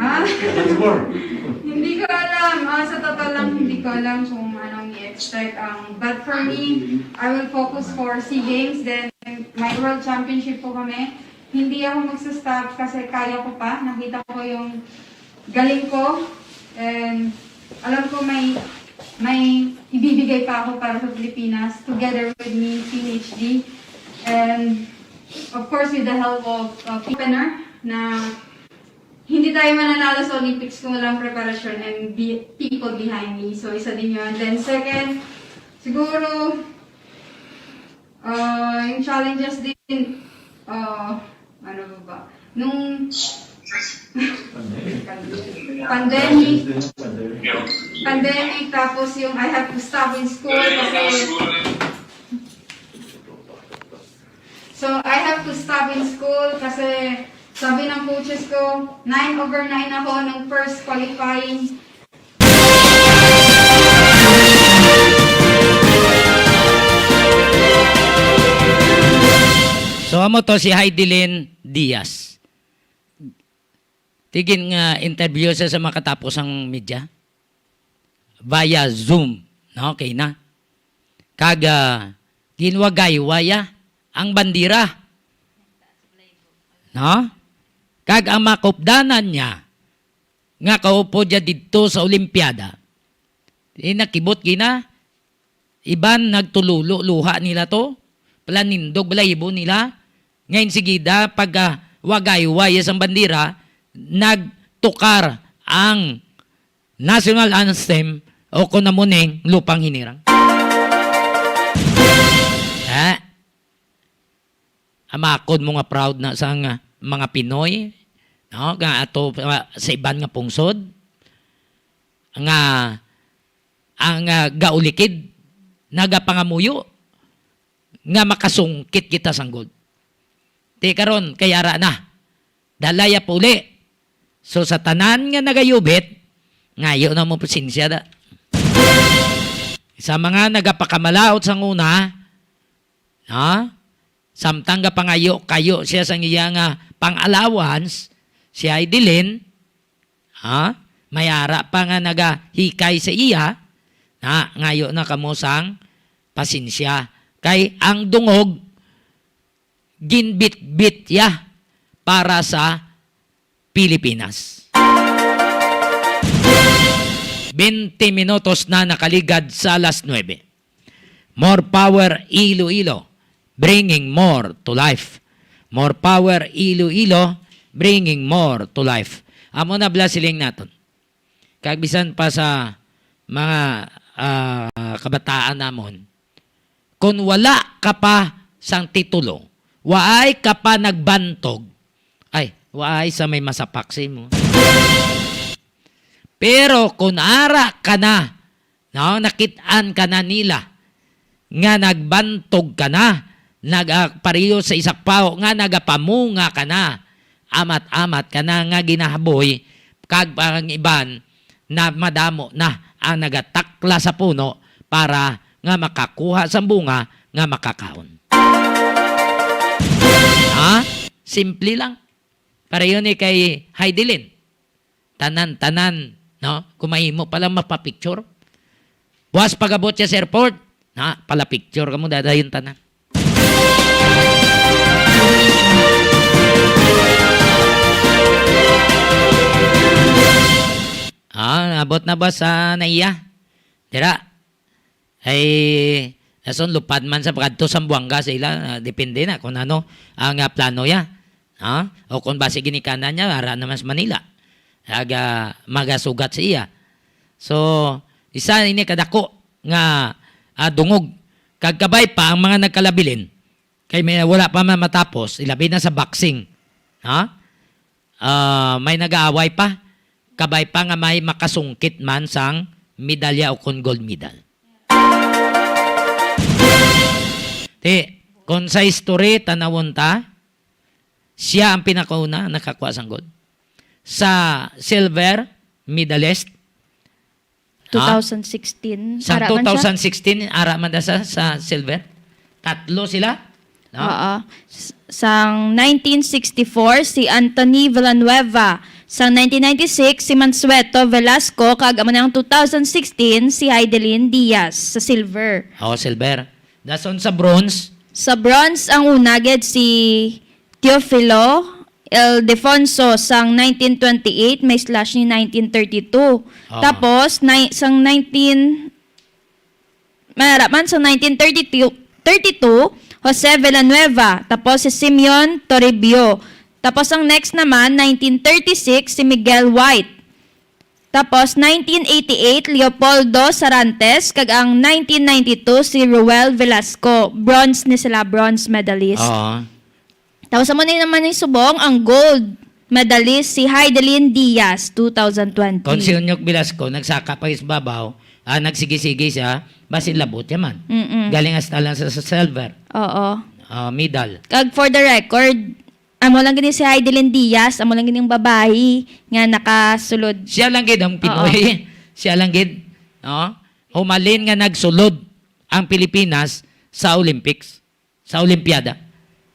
Ha? What's more? Hindi ko alam. Ah, sa totoo lang, hindi ko alam kung anong i-expect. Um, but for me, I will focus for SEA Games. Then, may World Championship po kami. Hindi ako magsa-stop kasi kaya ko pa. Nakita ko yung galing ko. And alam ko may may ibibigay pa ako para sa Pilipinas together with me, Team H D. And of course, with the help of uh, Pete Penner, na hindi tayo mananalo sa Olympics kung walang preparasyon and be, people behind me. So, isa din yun. Then second, siguro, uh, yung challenges din, uh, ano ba ba? Nung pandemic, pandemic, tapos yung I have to stop in school kasi So, I have to stop in school kasi sabi ng coaches ko, nine over nine ako nung first qualifying. So, amo to si Heidelin Diaz. Tigin nga interview siya sa makatapos ang media. Via Zoom. No? Okay na. Kag uh, ginwagay-waya ang bandira. No? Kag ang makupdanan niya nga kaupo dya didto sa Olimpiada, eh, nakibot gina, iban nagtululo luha nila to, planindog balahibo nila, nga insigida pagkawagayway sang bandira, nagtukar ang national anthem o kung namuning lupang hinirang. Eh, amakon mo nga proud na sang mga Pinoy, no? Nga ato uh, sa iban nga pungsod nga ang uh, gaulikid nagapangamuyo nga makasungkit kita sanggol. Ti karon kay ara na. Dalaya puli. So sa tanan nga nagayubit, ngayo na mo pasensya da. Sa mga nagapakamalaot sang una, ha? Samtang gapangayo kayo siya sang iya nga pang-allowance, si Heidelin, ha? May ara pa nga nagahikay sa iya, na ngayo na kamo sang pasensya. Kay ang dungog ginbitbit ya para sa Pilipinas. Bente minutos na nakaligad sa alas nuebe. More power Iloilo, bringing more to life. More power Iloilo, bringing more to life. Amo na bala siling naton. Kag bisan pa sa mga ah, kabataan namon, kon wala ka pa sang titulo, waay ka pa nagbantog, ay, waay sa may masapak sa imo. Pero kon ara ka na, no, nakit-an ka na nila nga nagbantog ka na, nagapariyo sa isakpaw nga nagapamunga ka na, amat-amat ka na nga ginahaboy, kag ang iban na madamo na ang nagatakla sa puno para nga makakuha sang bunga nga makakaon. Ha? Simple lang. Pareho ni kay Heidelin. Tanan-tanan, no? Kung mahimo pa lang mapapicture. Buwas pag-abot siya sa airport, na, pala picture kamo dadayon tanan. Ah, abot na ba sa naiya? Dira. Ay, nason lupad man sa pagkadto sa Buanga sa ila, ah, depende na kung ano ang ah, plano niya. Ha? O kung basi ginikanan niya, ara naman sa Manila. Aga, magasugat sa iya. So, isa ini kadako nga ah, dungog. Kag kabay pa ang mga nagkalabilin. Kay may wala pa man matapos, ilabi na sa boxing. Ha? Ah, may nag-aaway pa. Kabay pa nga may makasungkit man sang medalya o kon gold medal. Ti, kung sa history, tanawon ta, siya ang pinakauna nakakuha sang gold. Sa silver medalist, ha? Two thousand sixteen. Sa Ara man siya? two thousand sixteen, ara man da sa, sa silver. Tatlo sila. No? Oo. S- Sang nineteen sixty-four, si Anthony Villanueva. Sang nineteen ninety-six, si Mansueto Velasco. Kag amo na ang two thousand sixteen, si Heidelin Diaz sa silver. Oo, silver. Dason sa bronze, Sa bronze, ang una gid si Teofilo Ildefonso sang nineteen twenty-eight, may slash ni nineteen thirty-two. Ah. Tapos, ni, sang nineteen, mara man, sang nineteen thirty-two, thirty-two, Jose Villanueva. Tapos si Simeon Toribio. Tapos ang next naman, nineteen thirty-six, si Miguel White. Tapos, nineteen eighty-eight, Leopoldo Sarantes, kag ang nineteen ninety-two, si Roel Velasco. Bronze ni sila, bronze medalist. Oo. Tapos, amo na naman yung subong, ang gold medalist, si Heidelin Diaz, two thousand twenty. Kung si Unyok Velasco, nagsaka pa sa babaw, ah, nagsigi-sigi siya, basi labot siya man. Mm-mm. Galing hasta lang sa, sa silver. Oo. Ah, medal. Kag for the record, amo lang gini si Heidelin Diaz, amo lang gini yung babayi nga nakasulod. Siya lang gid ang Pinoy. Siya lang gid, no? Humalin nga nagsulod ang Pilipinas sa Olympics, sa Olimpiada.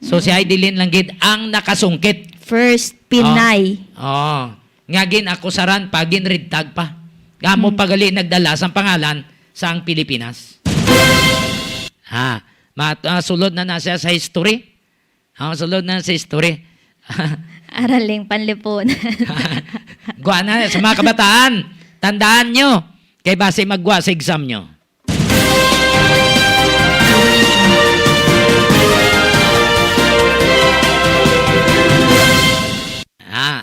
So si Heidelin lang gid ang nakasungkit. First Pinay. Oh. Nga gin-akusaran pa, ginridtag pa. Nga mo pa gali nagdala sang pangalan sang Pilipinas. Ha, ma, ah, sulod na na siya sa history. Ang sulod na sa history. Araling panlipunan. Gwa na sa mga kabataan. Tandaan nyo. Kay basi maggwa sa exam nyo. Ah,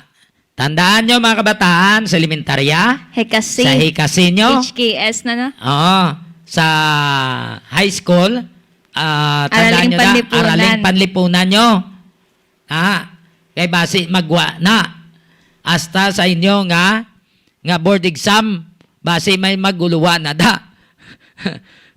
tandaan nyo, mga kabataan, sa elementarya, Hekasi. Sa Hekasi nyo, H K S na, no? Oo, sa high school, ah, tandaan Araling nyo na, panlipunan. Araling panlipunan nyo. Ha? Kay basi magwa na. Hasta sa inyo nga, nga board exam, basi may maguluwa na da.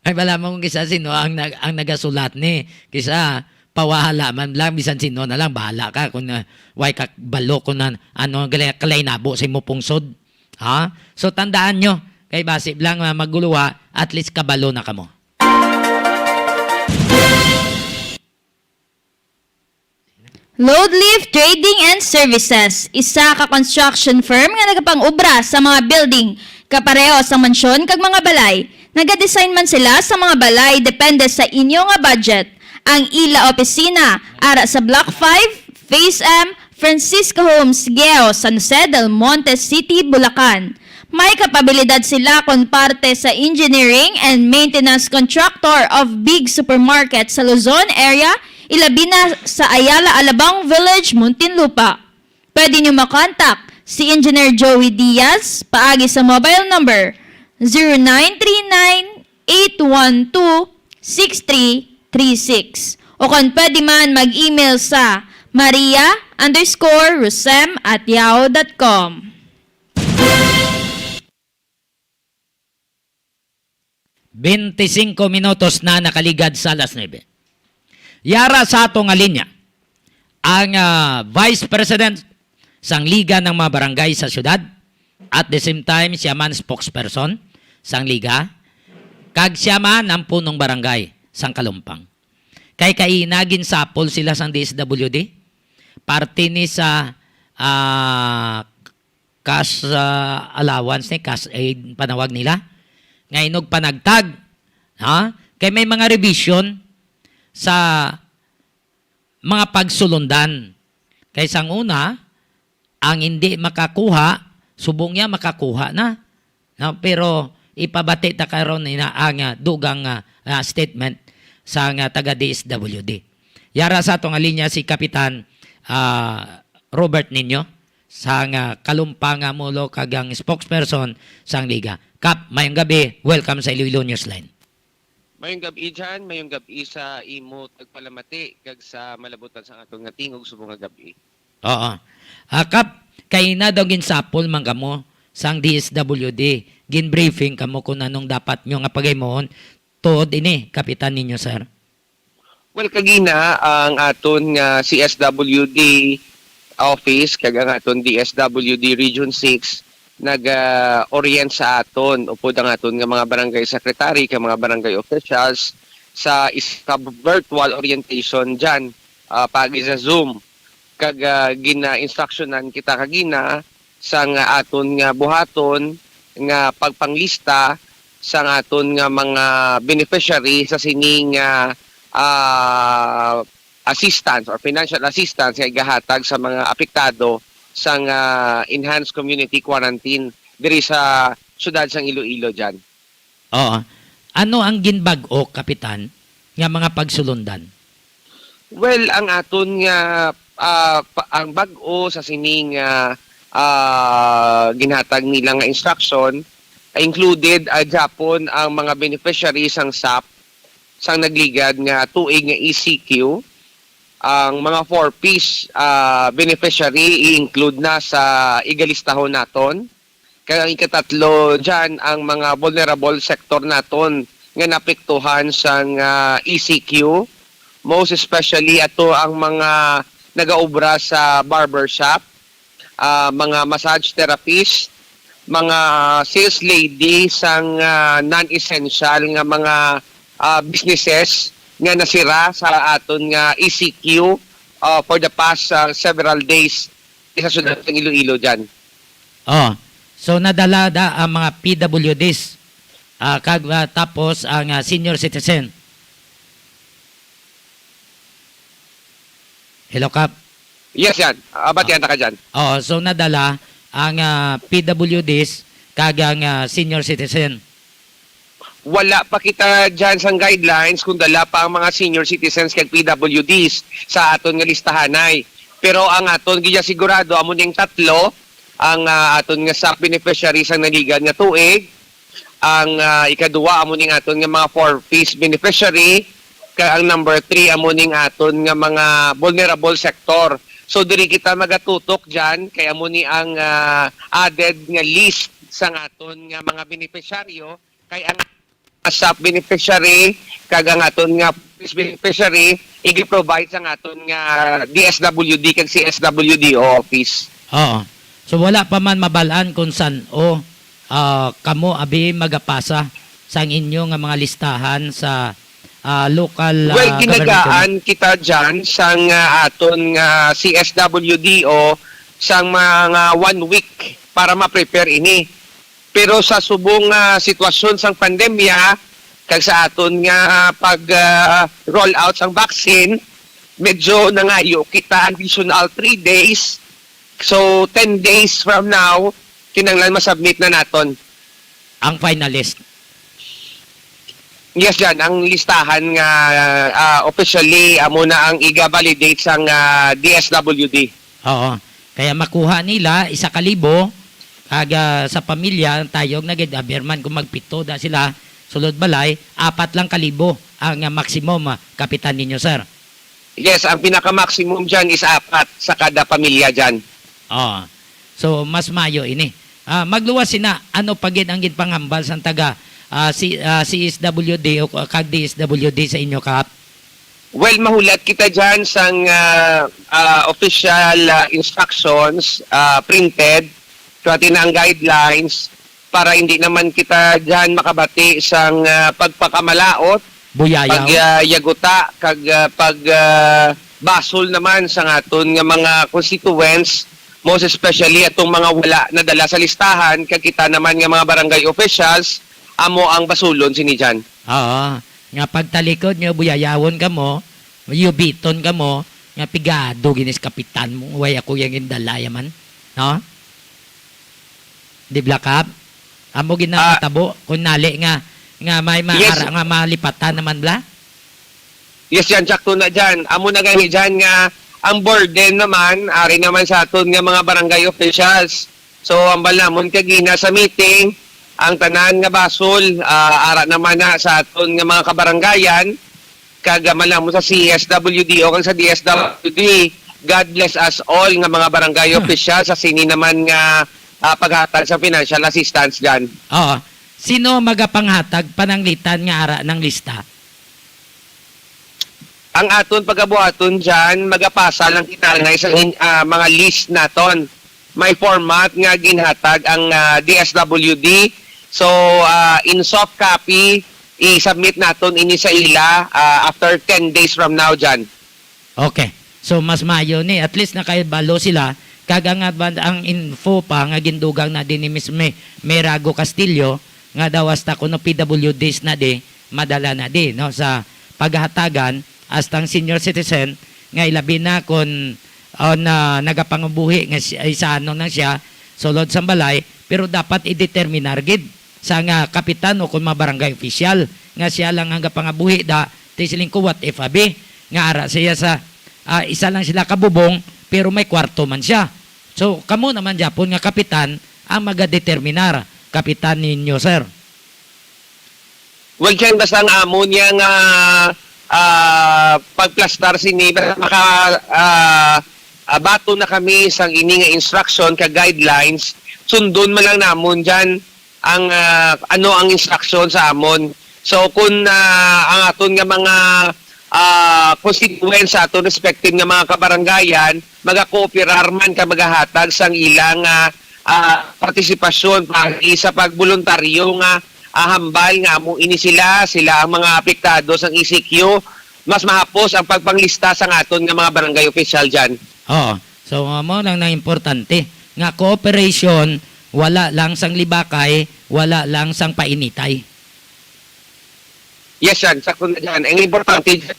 Ay, wala mo kung kisa sino ang, nag, ang nagasulat ni. Kisa, pawahala man lang, bisan sino na lang, bahala ka kung, ah, way ka balo kung an, ano ang gali-, kalay nabo sa imo pungsod. Ha? So, tandaan nyo, kay basi lang, ah, maguluwa, at least kabalo na kamo. Loadlift Trading and Services, isa ka construction firm nga nagapang-obra sa mga building, kapareho sa mansyon kag mga balay. Nagadesign man sila sa mga balay depende sa inyo nga budget. Ang ila opisina ara sa Block five, Phase M, Francisco Homes, Geo, San Jose del Monte City, Bulacan. May kapabilidad sila kon parte sa engineering and maintenance contractor of big supermarket sa Luzon area, ilabi na sa Ayala Alabang Village, Muntinlupa. Pwede nyo makontak si Engineer Joey Diaz paagi sa mobile number zero nine three nine, eight one two, six three three six. O kon pwede man mag-email sa maria underscore rosem at yahoo dot com. Bente singko minutos na nakaligad sa alas nuebe. Yara sa ato nga linya, ang, ah, Vice President sang Liga ng mga Barangay sa Siyudad, at the same time, siya man spokesperson sang Liga, kag siya man ang punong barangay sang Kalumpang. Kay kaina ginsapol sila sang D S W D, parte ni sa, ah, cash, ah, allowance ni, cash aid panawag nila, nga inugpanagtag, ha? Kay may mga revision sa mga pagsulundan. Kay sang una, ang hindi makakuha, subong niya makakuha na. No? Pero ipabati ta karon ina ang, ah, dugang, ah, ah, statement sang, ah, taga D S W D. Yara sa ato nga linya si Kapitan, ah, Robert Niño, sang, ah, Kalumpang nga Mulo kag ang spokesperson sang Liga. Kap, mayong gabi. Welcome sa Iloilo Newsline. Mayong gab-i, Jan. Mayong gab-i sa imo tagpalamati kag sa malabutan sa aton nga tingog subong nga gab-i. Oo. Ah, Kap, kay na daw ginsapol man kamo sang D S W D, gin-briefing kamo kung anong dapat nyo nga paghimuon. Tuod ini, kapitan ninyo, sir. Well, kagina ang aton nga C S W D office kag ang aton D S W D Region six nag-orient sa aton upod ang aton nga mga barangay secretary kag mga barangay officials sa isa ka virtual orientation dyan, ah, pagi sa Zoom. Kag, ah, gina-instructionan kita kagina sang aton nga buhaton nga pagpanglista sang aton nga mga beneficiary sa sini nga, ah, assistance or financial assistance nga igahatag sa mga apektado sang, ah, enhanced community quarantine diri sa siyudad sang Iloilo, Jan. Oo. Ano ang ginbag-o, Kapitan, nga mga pagsulundan? Well, ang aton nga, ah, pa-, ang bag-o sa sining, ah, ah, ginhatag nila nga instruction, included, ah, gyapon ang mga beneficiary sang sap, sang nagligad nga tuig nga E C Q. Ang mga four Ps, ah, beneficiary i-include na sa igalistahon naton. Kag ang ikatatlo dyan, ang mga vulnerable sector naton nga naapektuhan sang, ah, E C Q, most especially ato ang mga nagaobra sa barbershop, ah, mga massage therapist, mga sales lady sang, ah, non-essential nga mga, ah, businesses nga nasira sa aton nga E C Q, ah, for the past, ah, several days sa siyudad ng Iloilo dyan. Oh, so nadala da ang mga P W Ds, ah, kag, ah, tapos ang, ah, senior citizen. Hello, Kap? Yes, yan. Abatian ta ka dyan. Oo, so nadala ang, ah, P W Ds kag ang, ah, senior citizen. Wala pa kita dyan sang guidelines kung dala pa ang mga senior citizens kag P W Ds sa aton nga listahanay. Pero ang aton giyasigurado amo ning tatlo, ang, ah, aton nga sap beneficiary sang naligan nga tuig, ang, ah, ikaduwa amo ning aton nga mga four Ps beneficiary, kag ang number three amo ning aton nga mga vulnerable sector. So diri kita magatutok dyan kay amo ni ang, ah, added nga list sang aton nga mga beneficiaryo. Kay ang sap beneficiary kag ang aton nga police beneficiary igi-provide sang aton nga D S W D kag C S W D O office. Oo. So wala pa man mabal-an kung san-o, ah, kamo abi magapasa sang inyo nga mga listahan sa, ah, local, Well, ah, government ginagaan unit? Kita dyan sang, ah, aton nga C S W D O sang mga one week para ma-prepare ini. Pero sa subong nga sitwasyon sang pandemya, kag sa aton nga pag, ah, roll out sang vaccine, medyo nangayo kita additional three days. So, ten days from now, kinahanglan ma-submit na naton. Ang finalist? Yes, yan. Ang listahan nga, ah, officially, amo na ang iga-validate sang, ah, D S W D. Oo. Kaya makuha nila isa ka libo, kag, ah, sa pamilya, ang tayog na gid, aber man kung magpito da sila sulod balay, apat lang ka libo ang, ah, maximum, ah, kapitan ninyo, sir. Yes, ang pinaka-maximum dyan is apat sa kada pamilya dyan. Oo. So, mas mayo ini. Ah, magluwas sina, ano pa gid ang ginpanghambal sang taga, ah, si, ah, C S W D o kag D S W D sa inyo, Kap? Well, mahulat kita dyan sang, ah, ah, official, ah, instructions, ah, printed, pati na ang guidelines para hindi naman kita dyan makabati sang, ah, pagpakamalaot, Buyayaw. Pag, ah, yaguta, kag, ah, pag, ah, basol naman sa aton nga mga constituents, most especially atong mga wala nadala sa listahan, kag kita naman nga mga barangay officials, amo ang basulon sini dyan. Oo. Nga pagtalikod nyo, buyayawon kamo, yubiton kamo, nga pigado ginis kapitan mo, way ako yang gindala yaman. No? Di bla, Kap? Amo gid na Ah. Matabo, kung nali nga, nga may Yes. maara-, nga malipatan naman bla? Yes, yan, sakto na dyan. Amo na gani dyan nga ang burden naman, ari naman sa aton nga mga barangay officials. So, ang bal namon kagina sa meeting, ang tanan nga basol, ah, ara naman na sa aton nga mga kabarangayan, kag, ah, man lang mo sa C S W D o kag sa D S W D, God bless us all nga mga barangay official sa sini naman nga, ah, paghatag sa financial assistance, Jan. Oo. Sino magapanghatag pananglitan nga ara ng lista? Ang aton pagabuhaton, Jan, magapasa lang kita nga isang in-, ah, mga list naton. May format nga ginhatag ang, ah, D S W D. So, ah, in soft copy, i-submit naton ini sa ila, ah, after ten days from now, Jan. Okay. So, mas maayo ni, at least nakahibalo sila, kag ang, ang info pa nga gindugang na din ni Miss May, May Rago Castillo, nga daw hasta kuno P W Ds na di, madala na di, no, sa paghatagan, hasta ang senior citizen, nga ilabi na kon, o, na nagapangabuhi nga si-, ay sa ano na siya, sulod sa balay, pero dapat i-determinar gid sa nga kapitan o kon mga barangay official nga siya lang ang gapangabuhi da, ti siling ko, what if, abi, nga ara siya sa, ah, isa lang sila kabubong, pero may kwarto man siya. So, kamo naman gyapon nga kapitan ang magadeterminar, kapitan ninyo, sir. Well, Jen, basta ang amo niya nga, ah, pagplastar sini, basta maka, ah, ah, bato na kami sang ini nga instruction ka guidelines, sundon man lang namon, Jan, ang, ah, ano ang instruction sa amon. So, kung, ah, ang aton nga mga, ah, constituents sa aton respective nga mga kabarangayan, magakooperar man ka magahatag sang ilang, ah, ah, partisipasyon paagi sa pagboluntaryo nga, ah, hambal nga amo ini sila, sila ang mga apektado sang E C Q, mas mahapos ang pagpanglista sang aton nga mga barangay official, Jan. Oo. So, amo lang na importante nga cooperation, wala lang sang libakay, wala lang sang painitay. Yes, Jan. Sakto na, Jan. Ang importante, Jan,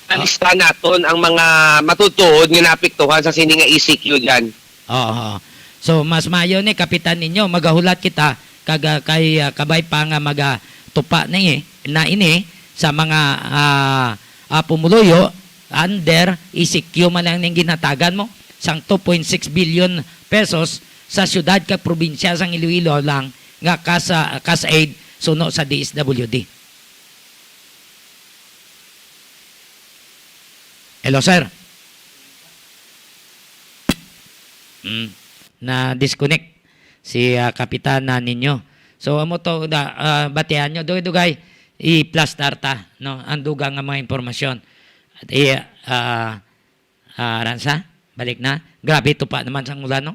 Ah. lista naton ang mga matutuod nga naapektuhan sa sini nga E C Q, Jan. Oo, oo. So, mas maayo ni, kapitan ninyo, magahulat kita kag, ah, kay, ah, kabay pa nga magatupa na, eh, na ini sa mga, ah, ah, pumuluyo under E C Q man lang ning ginhatagan mo sang two point six billion pesos sa siyudad kag probinsya sang Iloilo lang nga kas-, ah, CASAID suno sa D S W D. Hello, sir. Mm, na-disconnect si, ah, Kapitan na ninyo. So, amo to, da-, ah, batihan nyo, dugay-dugay, i-plastar ta, no, ang dugang nga mga impormasyon. At, eh, ah, ah, Ransa, balik na. Grabe, tupa naman sang ulan, no?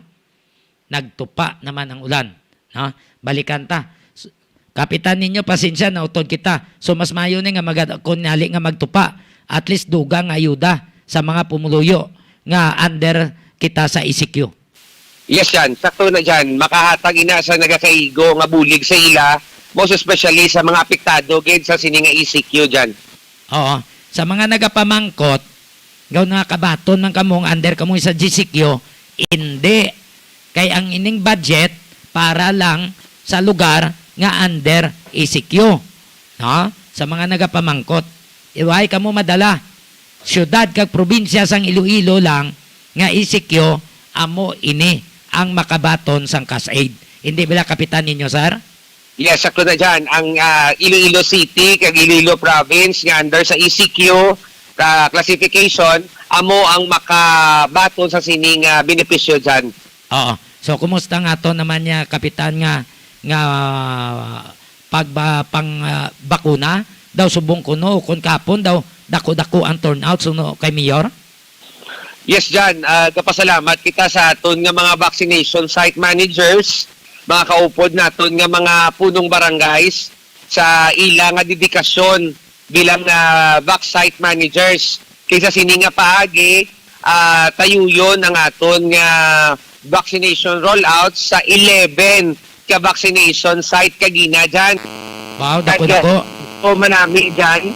Nagtupa naman ang ulan, no? Balikan ta. S-, kapitan ninyo, pasensya, nautod kita. So, mas maayo ni nga magad-, kun nali nga magtupa, at least dugang nga ayuda sa mga pumuluyo nga under kita sa E C Q. Yes, Jan. Sakto na, Jan. Makahatag ina sa nagakaigo nga bulig sa ila, most especially sa mga apektado gid sa sini nga E C Q, Jan. Oo. Sa mga nagapamangkot, gaw nga kabaton man kamo nga under kamo sa G C Q, indi. Kay ang ining budget para lang sa lugar nga under E C Q. No? Sa mga nagapamangkot, iway kamo madala. Siyudad kag probinsya sang Iloilo lang nga E C Q, amo ini ang makabaton sang CASAID. Hindi bala, kapitan ninyo, sir? Yes, sakto na dyan. Ang, ah, Iloilo City kag Iloilo Province nga under sa E C Q ka classification, amo ang makabaton sa sining, ah, benepisyo dyan. Oo. So, kumusta nga to naman niya, Kapitan, nga, nga pagba-, pang, ah, bakuna? Daw subong kuno, kung kapon daw, dako-dako ang turnout, suno kay Mayor? Yes, Jan. Ah, gapasalamat kita sa aton nga mga vaccination site managers, mga kaupod naton nga mga punong barangays sa ila nga dedikasyon bilang, ah, vac site managers. Kay sa sini nga paagi, ah, tayuyon ang aton nga vaccination rollout sa eleven ka vaccination site kagina, Jan. Wow, dako-dako. So, manami, Jan.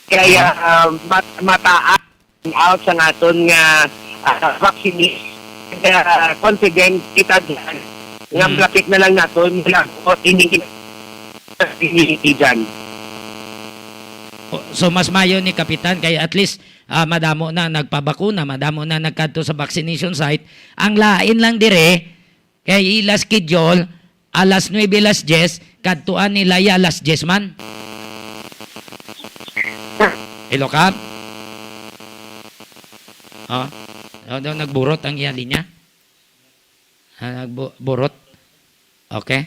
Kaya, ah, mat-, mataas out sa aton nga, ah, vaccine, ah, confident kita dyan nga Mm. malapit na lang naton malabot ini, ini dyan. O, so, mas mayo ni Kapitan kay at least, ah, madamo na nagpabakuna, madamo na nagkadto sa vaccination site. Ang lain lang dire, kay ila schedule, alas nuebe, alas diyes, kadtuan nila ya alas diyes man. Hello, Kap? Oh, daw, daw nagburot ang iya linya. Ah, nagbu-, burot. Okay.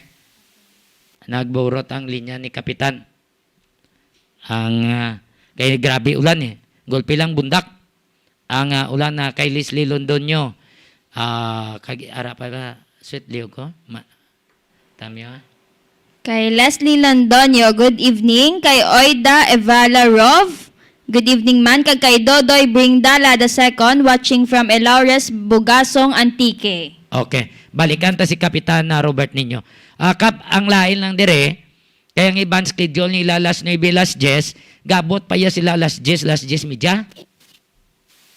Nagburot ang linya ni Kapitan. Ang, ah, kay grabe ulan eh. Gulpi lang bundak. Ang, ah, ulan na kay Leslie Londoño. Ah, kag-, ara pa ba? Sweet Liog ko? Ma-, Tamyo, ah. Kay Leslie Londoño, good evening. Kay Oida Evala Rov, good evening man. Kag kay Dodoy Bringdala the second, watching from Elaures, Bugasong, Antique. Okay. Balikan ta si Kapitan na Robert ninyo. Ah, Kap, ang lain lang dire, kay ang iban schedule nila alas nuebe, alas diyes, gabot pa ya sila alas diyes, alas diyes medya.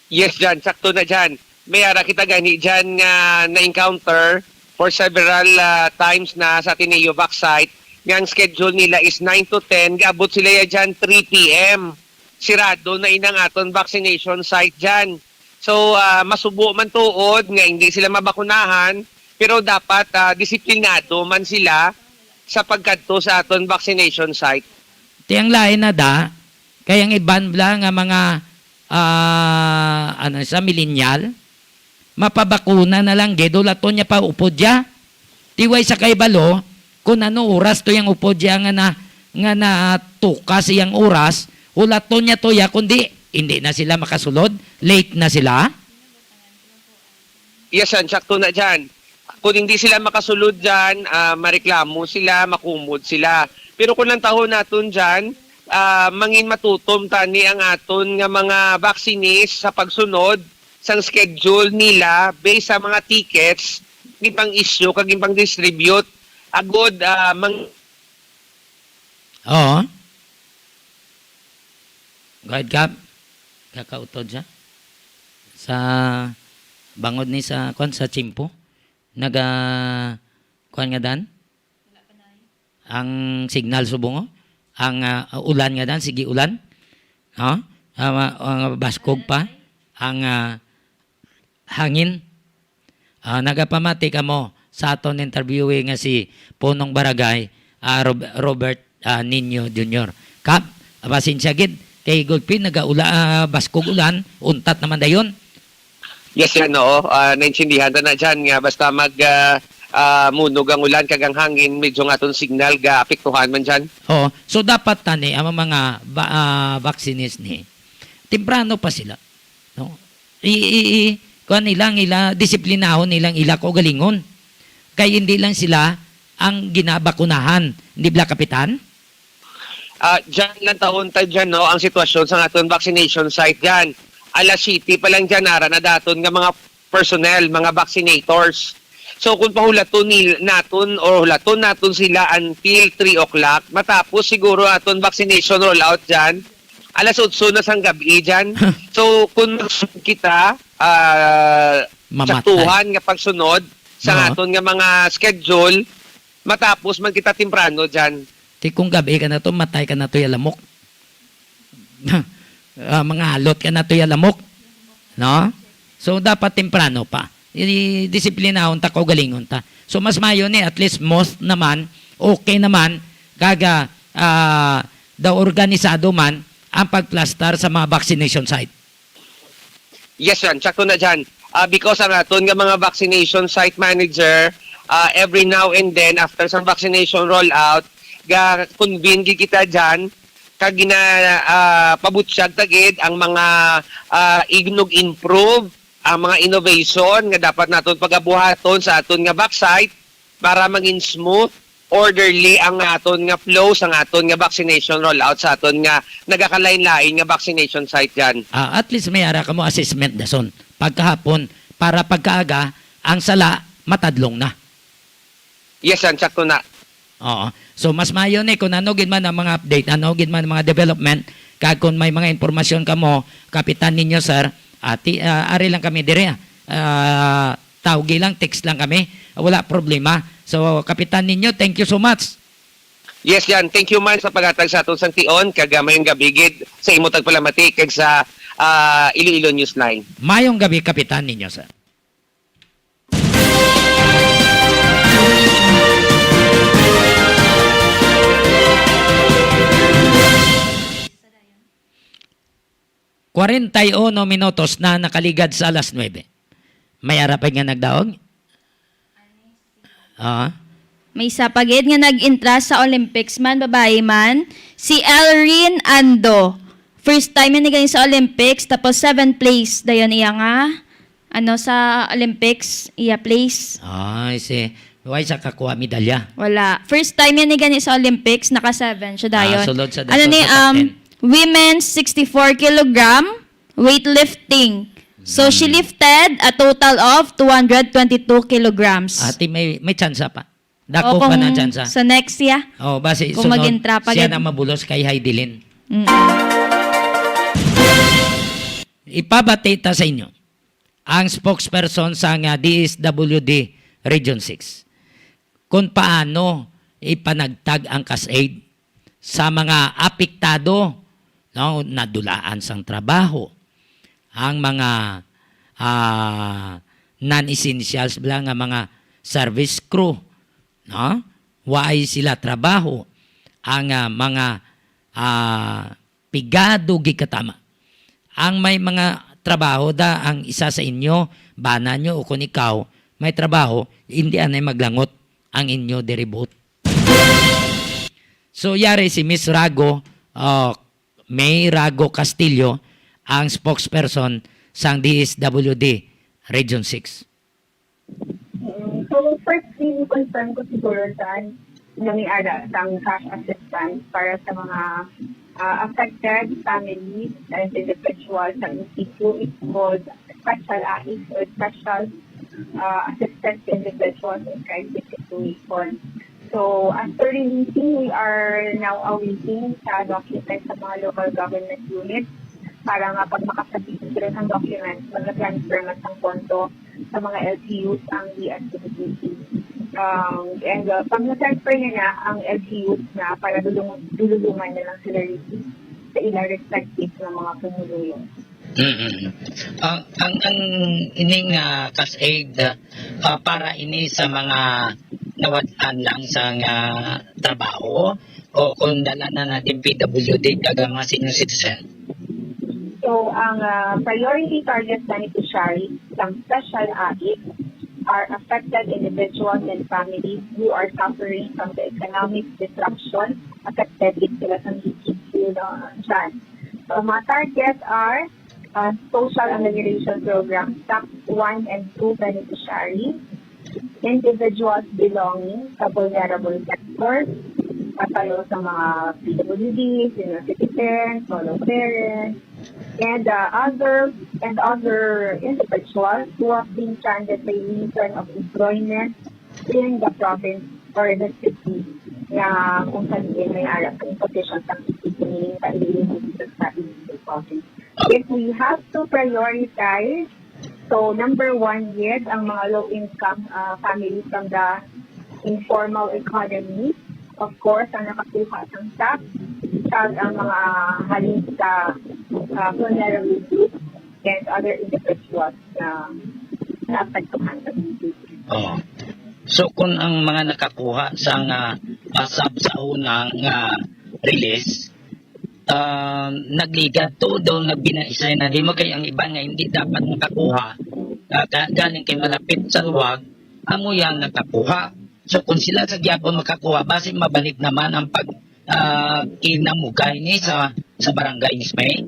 Yes, Jan. Sakto na, Jan. May ara kita gani, Jan, nga na-encounter for several, ah, times na sa Ateneo Vac site nga ang schedule nila is nine to ten, gaabot sila ya, Jan, three p m. Sirado na inang aton vaccination site, Jan. So, ah, masubo man tuod nga hindi sila mabakunahan, pero dapat, ah, disiplinado man sila sa pagkadto sa aton vaccination site. Ti ang lain na da, kay ang iban bala nga mga, ah, ano sa millennial, mapabakuna na lang gid, hulaton niya pa upod ya. Ti way sa kahibalo, kung ano oras to yang upod ya nga na, nga natukas iyang oras, hulaton niya to ya, kundi hindi na sila makasulod, late na sila. Yes, Jan, sakto na, Jan. Kung hindi sila makasulod, Jan, ah, mareklamo sila, makumod sila. Pero kung lantawon naton, Jan, ah, mangin matutom tani ang aton nga mga vaccinees sa pagsunod sang schedule nila based sa mga tickets, ginpang-issue kag ginpang-distribute. Agod, ah, mang- Oo. Go ahead, Kap. Kakautod siya. Sa bangod ni sa, kwan, sa tiyempo. Naga, kwan nga dan? Ang signal subong, oh. Ang, ah, ulan nga dan, sige ulan. No? Ah, ma-, ang baskog pa. Ang, ah, hangin. Ah, nagapamati kamo sa aton interviewee nga si Punong Barangay, ah, Rob-, Robert, ah, Niño Junior. Kap, ah, pasensya gid kay gulpi nagaula, ah, baskog ulan, untat naman dayon. Yes, yan, oo. Ah, naintindihan ta na dyan nga basta mag, ah, ah, munog ang ulan kag ang hangin, medyo nga aton signal ga apektuhan man dyan. Oo. So, dapat tani ang mga ba-, ah, vaccinees ni, temprano pa sila, no? I, i, i, kuwan nila, ang ila, disiplinahon nilang ila kaugalingon. Kay hindi lang sila ang ginabakunahan, di ba, Kapitan? Ah, dyan lang taon ta dyan, no, ang sitwasyon sa aton vaccination site dyan. Alas siyete pa lang dyan, nara na daton nga mga personnel, mga vaccinators. So, kung pahulaton nil-, naton o hulaton naton sila until three o'clock, matapos siguro aton vaccination rollout dyan, alas otso na sang gabi dyan. So, kung mag-, kita, ah, Mamatay. Saktuhan nga pagsunod sa Oo. aton nga mga schedule, matapos man kita temprano dyan. Ti kung gabi ka na to, matay ka na to ya lamok. Ah, mangalot ka na to ya lamok. No? So, dapat temprano pa. I-, disiplinahon ta, kaugalingon ta. So, mas mayo ni, at least most naman, okay naman, kaga, ah, daw organisado man ang pagplastar sa mga vaccination site. Yes, Jan. Sakto na dyan. Ah, because ang aton nga mga vaccination site manager, ah, every now and then, after sa vaccination rollout, ga-convene gid kita dyan, kag gina-, ah, pabutyag ta gid ang mga, ah, ignog improve, ang mga innovation nga dapat naton pagabuhaton sa aton nga vac site para mangin smooth, orderly ang aton nga flow sa aton nga vaccination rollout sa aton nga nagakalain-lain nga vaccination site dyan. Ah, at least may ara kamo assessment dason. Pagkahapon, para pagkaaga, ang sala matadlong na. Yes, yan. Sakto na. Oo. So, mas maayo ni kung ano gid man ang mga update, ano gid man ang mga development, kag kung may mga impormasyon kamo, kapitan ninyo, sir, ati-, ah, ari lang kami dire, ah, tawgi lang, text lang kami. Wala problema. So, kapitan ninyo, thank you so much. Yes, Jan. Thank you man sa paghatag sa aton sang tion, kag, ah, mayong gabi gid sa imo tagpalamati kag sa, ah, Iloilo Newsline. Mayong gabi, kapitan ninyo, sir. Kwarenta y uno minutos na nakaligad sa alas nuebe. May arapay nga nagdaog? Ah, May isa pa gid nga nag-entra sa Olympics man, babayi man, si Elrin Ando. First time niya gani sa Olympics, tapos seventh place dayon iya nga, ano, sa Olympics, iya place. Ay, si, why sa kakuha medalya? Wala. First time niya gani sa Olympics, naka seven siya dayon. Ah, sulod sa Ano dato ni, sa top um, ten. Women's sixty-four kilogram weightlifting. So, she Mm. lifted a total of two hundred twenty-two kilograms. Ate, may, may tsansa pa. Dako O, pa kung na ang tsansa. Sa next, yeah. Oh, basi Kung sunod, mag-entra pa siya gid. na mabulos kay Heidelin. Mm. Ipabati ta sa inyo ang spokesperson sa nga D S W D Region six, kung paano ipanagtag ang CASAID sa mga apektado, no, nadulaan sang trabaho, ang mga, ah, non-essentials bala nga mga service crew, no? Waay sila trabaho. Ang, ah, mga, ah, pigado gikatama. Ang may mga trabaho da, ang isa sa inyo, bana nyo, o kung ikaw may trabaho, hindi anay maglangot ang inyo diribuot. So, yari si Miss Rago, uh, May Rago Castillo, ang spokesperson sang D S W D Region six. Mm, so, first, i-confirm ko siguro, John, nga may ara sang cash assistance para sa mga, ah, affected families and individuals sa E C Q. It's called Special AICS or Special, ah, Assistance to Individuals in Crisis Situation. So, after releasing, we are now awaiting sa document sa mga local government units para nga pag makasabit sila ng document, mag-transfer man sang pondo sa mga L G Us ang D S W D. Um, and, uh, pag na-transfer niya na ang L G Us na para dulung-, dululungan na lang sila rito sa ilang respective na mga pumuluyo. Mm-mm. Ang, ang, ang ining, ah, CASAID, ah, para ini sa mga nawad-an lang sa nga trabaho o kung dala na natin P W D kag ang mga senior citizen? So, ang, ah, priority target beneficiaries sang Special AICS are affected individuals and families who are suffering from the economic disruption affected din sila sa G P Q, no, dyan. So, ang mga target are, uh, Social Amelioration Program, SAP one and two beneficiaries, individuals belonging sa vulnerable sectors, katalo sa mga P W D, senior citizens, solo parents, and, uh, other, and other individuals who have been stranded by reason of employment in the province or the city na kung saan may ara sa imposition sa city, meaning sa illegal sa illegal province. If we have to prioritize, so number one, yes, ang mga low-income, uh, families from the informal economy, of course, ang nakakuha sang SAP, kag ang mga halin sa, uh, vulnerable groups and other individuals na naapektuhan sa B P. Oo. So, kung ang mga nakakuha sang, ah, ah, SAP sa unang, ah, release, ah, nagligad to, daw nagbinaisay na di mo kay ang iban nga hindi dapat makakuha, ah, ka-, galing kay malapit sa luwag, amo yang nakakuha. So, kung sila sa gyapon makakuha, basi mabalik naman ang pag, ah, kinamugay ni sa, sa barangay, Miss May?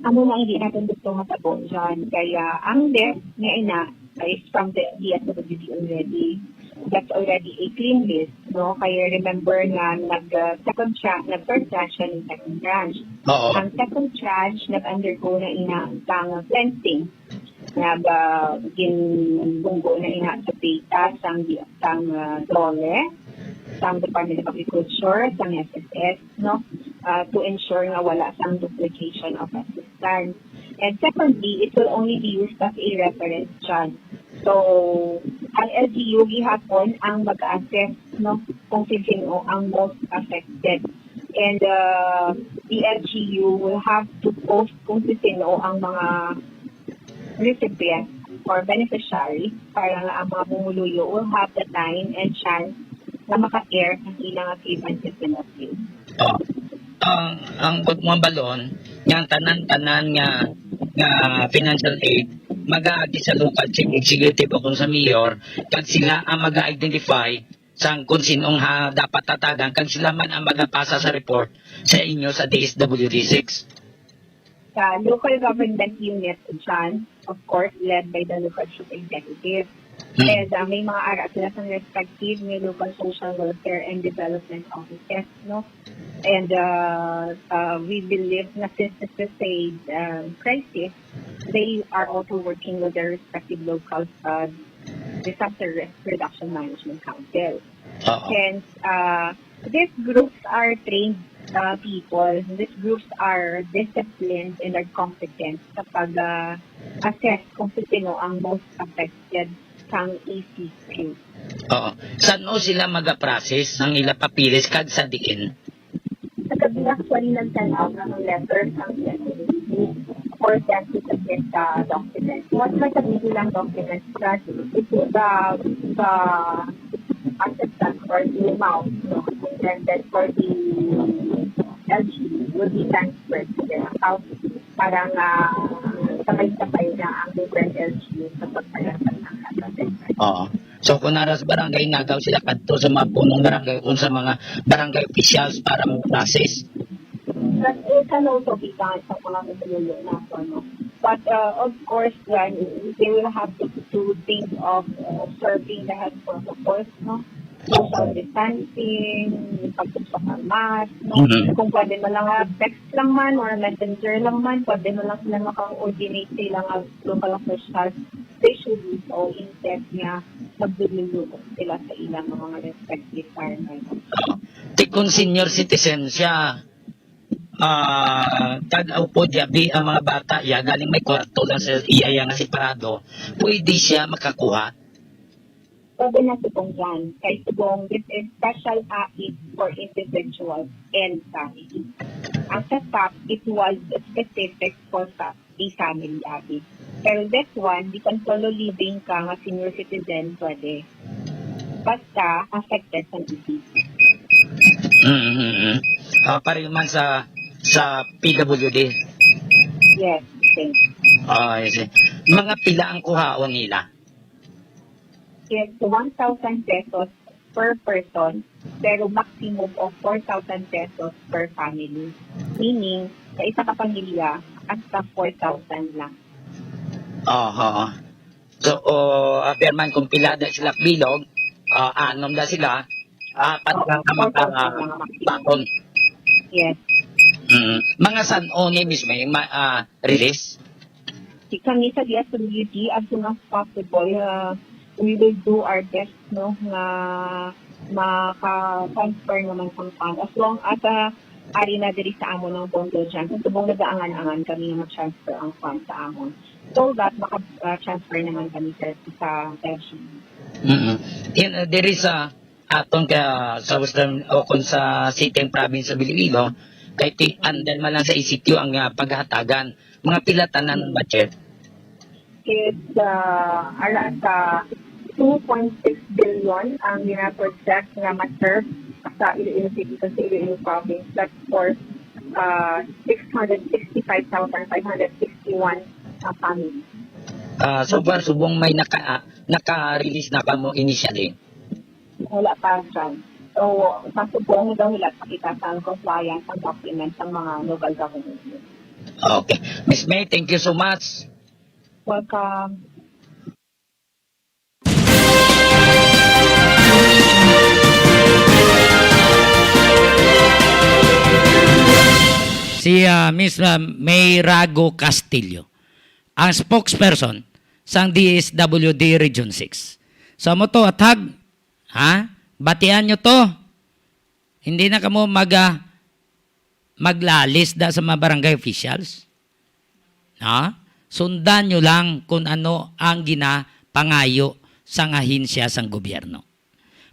Amo nga hindi natin gusto matabo, John. Kaya ang list nga ina is from the D S W D already. That's already a clean list, no? Kaya remember nga nag, uh, second tranche, nag first tranche siya ng second tranche. Oo. Ang second tranche, nag-undergo na ina ang cleansing. Nag, uh, ginbunggo na ina sa data sang, sang, uh, DOLE, sang Department of Agriculture, sang S S S, no? Uh, to ensure nga wala sang duplication of assistance. And secondly, it will only be used as a reference, John. So, ang L G U gihapon ang mag-assess, no, kung sino ang most affected. And, uh, the L G U will have to post kung sino ang mga recipient or beneficiary para nga ang mga pumuluyo will have the time and chance na maka-care ang ilang achievement sa Sinote. Ah, ang, ang pagmambalon, Nga ang tanan-tanan nga, nga financial aid, mag-aagi sa local chief executive o kung sa mayor, kag sila ang mag-identify sang kung sinong ha dapat hatagan, kag sila man ang magapasa sa report sa inyo sa D S W D six. Sa local government unit, John, of course, led by the local chief executive. Hmm. And, uh, may mga ara sila sa respective, may local social welfare and development offices, no? And, uh, uh, we believe na since this is a, um, crisis, they are also working with their respective local, uh, disaster risk reduction management council. Oo. Hence, uh, these groups are trained, uh, people. These groups are disciplined and are competent sa pag, uh, assess kung sino ang most affected sang E C Q. Oo. San-o sila magaprocess ang ila papeles kag sa diin? Sa gabi, actually, nagtan-aw na ang letter sang C S M D C for them to submit the documents. Once may submit nilang documents, that it will, the, the assistance or the amount, no, intended for the L G will be transferred to their account para nga sabay-sabay na ang different L G sa pagpayag ng assistance. Oo. So, kung nara sa barangay, nagaw sila kadto sa mga punong barangay, kung sa mga barangay officials para mag-process. But it can also be done sa mga magluluto na, ano. But, uh, of course, then, they will have to, to think of, uh, serving the health protocols, no? Social distancing, pagtusok ng mask, no? Mhm. Kung pwede mo lang, uh, text lang man or messenger lang man, pwede mo lang sila maka-coordinate sa ilang, uh, local officials. They should be so intent nga magluluto sila sa ilang mga respective barangay. Ti kung senior citizen siya, ah, kag upod yabi ang mga bata, ya galing may kwarto lang sa iya, iya nga separado, pwede siya makakuha? Pwede na subong yan. Kay subong, this is special aid for individuals and family. Ang sa SAP, it was specific for SAP, a family aid. Pero this one, bisan solo living ka nga senior citizen, pwede. Basta affected sa disease. Mm, mm, mm. Ah, pareho man sa, sa P W D? Yes, same. Ah, I see. Mga pila ang kuhaon nila? Yes, one thousand pesos per person, pero maximum of four thousand pesos per family. Meaning, sa isa ka pamilya, hasta four thousand lang. Aha. So, oh, apir man kung pila da sila bilog, ah, anom da sila, apat lang ka maka-, baton. Yes. Mm. Mga san-o ni mismo yung ma-, ah, release? Si kami sa D S W D, as soon as possible, ah, we will do our best, no, nga maka-transfer naman ang fund. As long as, ah, ari na diri sa amon ang pondo dyan, kung subong nagaangan-angan kami nga mag-transfer ang fund sa amon. So that maka-, ah, transfer naman kami sa, sa F G. Mm-mm. Yan, ah, diri sa aton ka, sa Western o kung sa City and Province of Iloilo, kay ti-, under man lang sa E C Q ang, ah, paghatagan. Mga pila tanan ang budget? It's, ah, ara sa two point six billion ang gina-project nga ma-serve sa Iloilo City, sa Iloilo Province. That's for, ah, six hundred sixty-five thousand five hundred sixty-one, ah, families. Ah, so far, subong may naka-, ah, naka-release na kamo initially? Wala pa, John. So, sa subong daw nila pakita sa compliance ang documents sa mga local government. Okay. Miss May, thank you so much. Welcome. Si, ah, Miss, ah, May Rago Castillo, ang spokesperson sang D S W D Region six. So, amo to, athag, ha? Batian nyo to. Hindi na kamo mag-, ah, maglalis da sa mga barangay officials. Ha? Sundan nyo lang kung ano ang ginapangayo sang ahensya sang gobyerno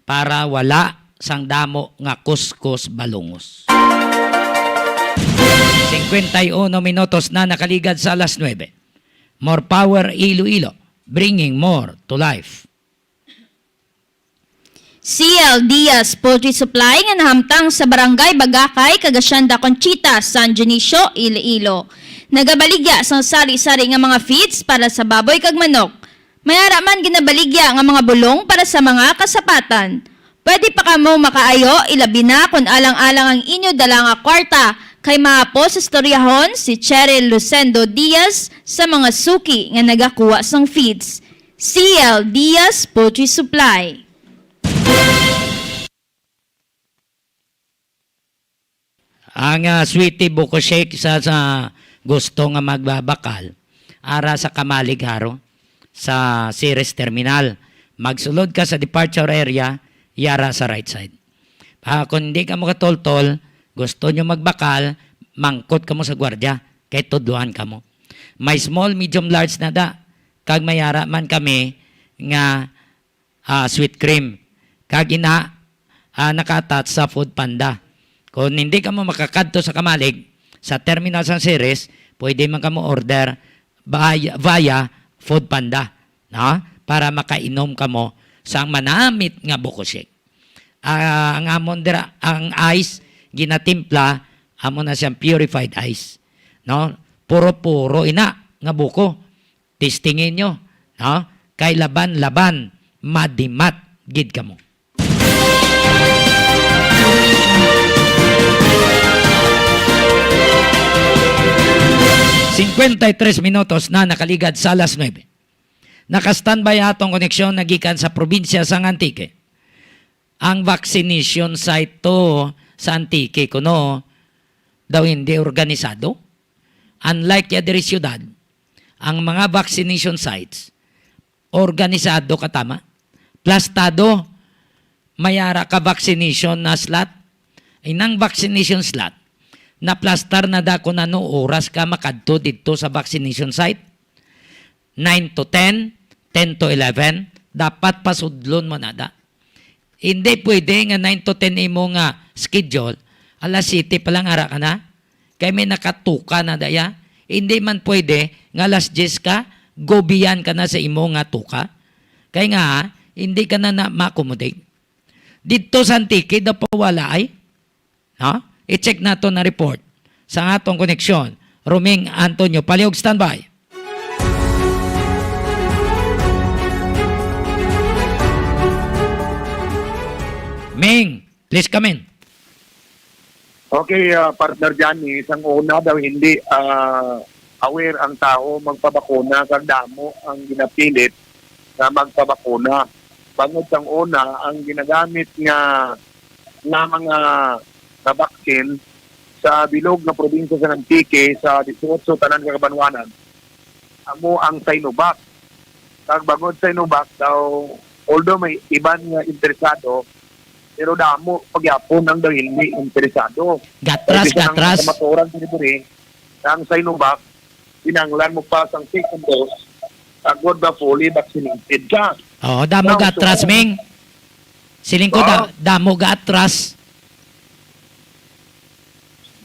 para wala sang damo nga kuskos balungos. Singkwenta y uno minutos na nakaligad sa alas nuebe. More power, Iloilo, bringing more to life. C L Diaz Poultry Supply nga nahamtang sa Barangay Bagakay, kag Hacienda Conchita, San Dionisio, Iloilo. Nagabaligya sang sari-sari nga mga feeds para sa baboy kag manok. May ara man ginabaligya nga mga bulong para sa mga kasapatan. Pwede pa kamo makaayo, ilabi na kon alang-alang ang inyo dala nga kwarta, kay maapos istoryahon si Cheryl Lucendo Diaz sa mga suki nga nagakuha sang feeds. C L Diaz Poultry Supply. Ang, ah, Sweetie Buko Shake sa, sa gusto nga magbabakal, ara sa Kamalig Haro, sa Ceres Terminal. Magsulod ka sa departure area, yara sa right side. Ah, kung hindi ka makatultol, gusto nyo magbakal, mangkot kamo sa gwardiya, kay tudloan kamo. May small, medium, large na da, kag may ara man kami nga ah, sweet cream. Kag ina, ah, naka-attach sa Food Panda. Kung hindi kamo makakadto sa Kamalig, sa terminal sang Ceres, pwede man kamo order via, via Food Panda, no? Para makainom kamo sang manamit nga Buko Shake. Ah, ang amon dira, ang ice ginatimpla, amo na siyang purified ice, no? Puro-puro ina nga buko. Testingin nyo, no? Kay laban-laban, madimat gid kamo. Cincuenta y tres minutos na nakaligad sa alas nuebe. Naka-standby atong koneksyon na gikan sa probinsya sang Antique. Ang vaccination site to sa Antique kuno daw hindi organisado. Unlike ya diri siyudad, ang mga vaccination sites organisado ka tama. Plastado, may ara ka vaccination na slot. Inang vaccination slot, naplastar na da kung ano oras ka makadto didto sa vaccination site. Nine to ten, ten to eleven, dapat pasudlon mo na da. Hindi pwede nga nine to ten imo nga schedule, alas siyete pa lang ara ka na. Kay may nakatuka na daya. Hindi man pwede nga alas diyes ka, gobiyan ka na sa imo nga tuka. Kay nga, hindi ka na, na ma-accommodate. Didto sa Antique, daw pa wala ay. No? I-check nato na report sa atong koneksyon. Roming Antonio, palihog standby. Ming, please come in. Okay, ah, Partner Johnny, sang una daw hindi, ah, aware ang tawo magpabakuna, kag damo ang ginapilit nga magpabakuna. Bangod sang una, ang ginagamit nga, nga mga, nga vaccine sa bilog nga probinsya sa Antique, sa dieciocho tanan ka kabanwanan, amo ang Sinovac. Kag bangod Sinovac daw, although may iban nga interesado, pero damo pagyapon ang daw hindi interesado. Gatras, kay bisan ang gatras. Kamatuoran diri, ang Sinovac, kinahanglan mo pa sang second dose, agod ba fully vaccinated ka. Oo, damo Now, gatras, so, Ming. Siling ko, da-, Oo. damo gatras.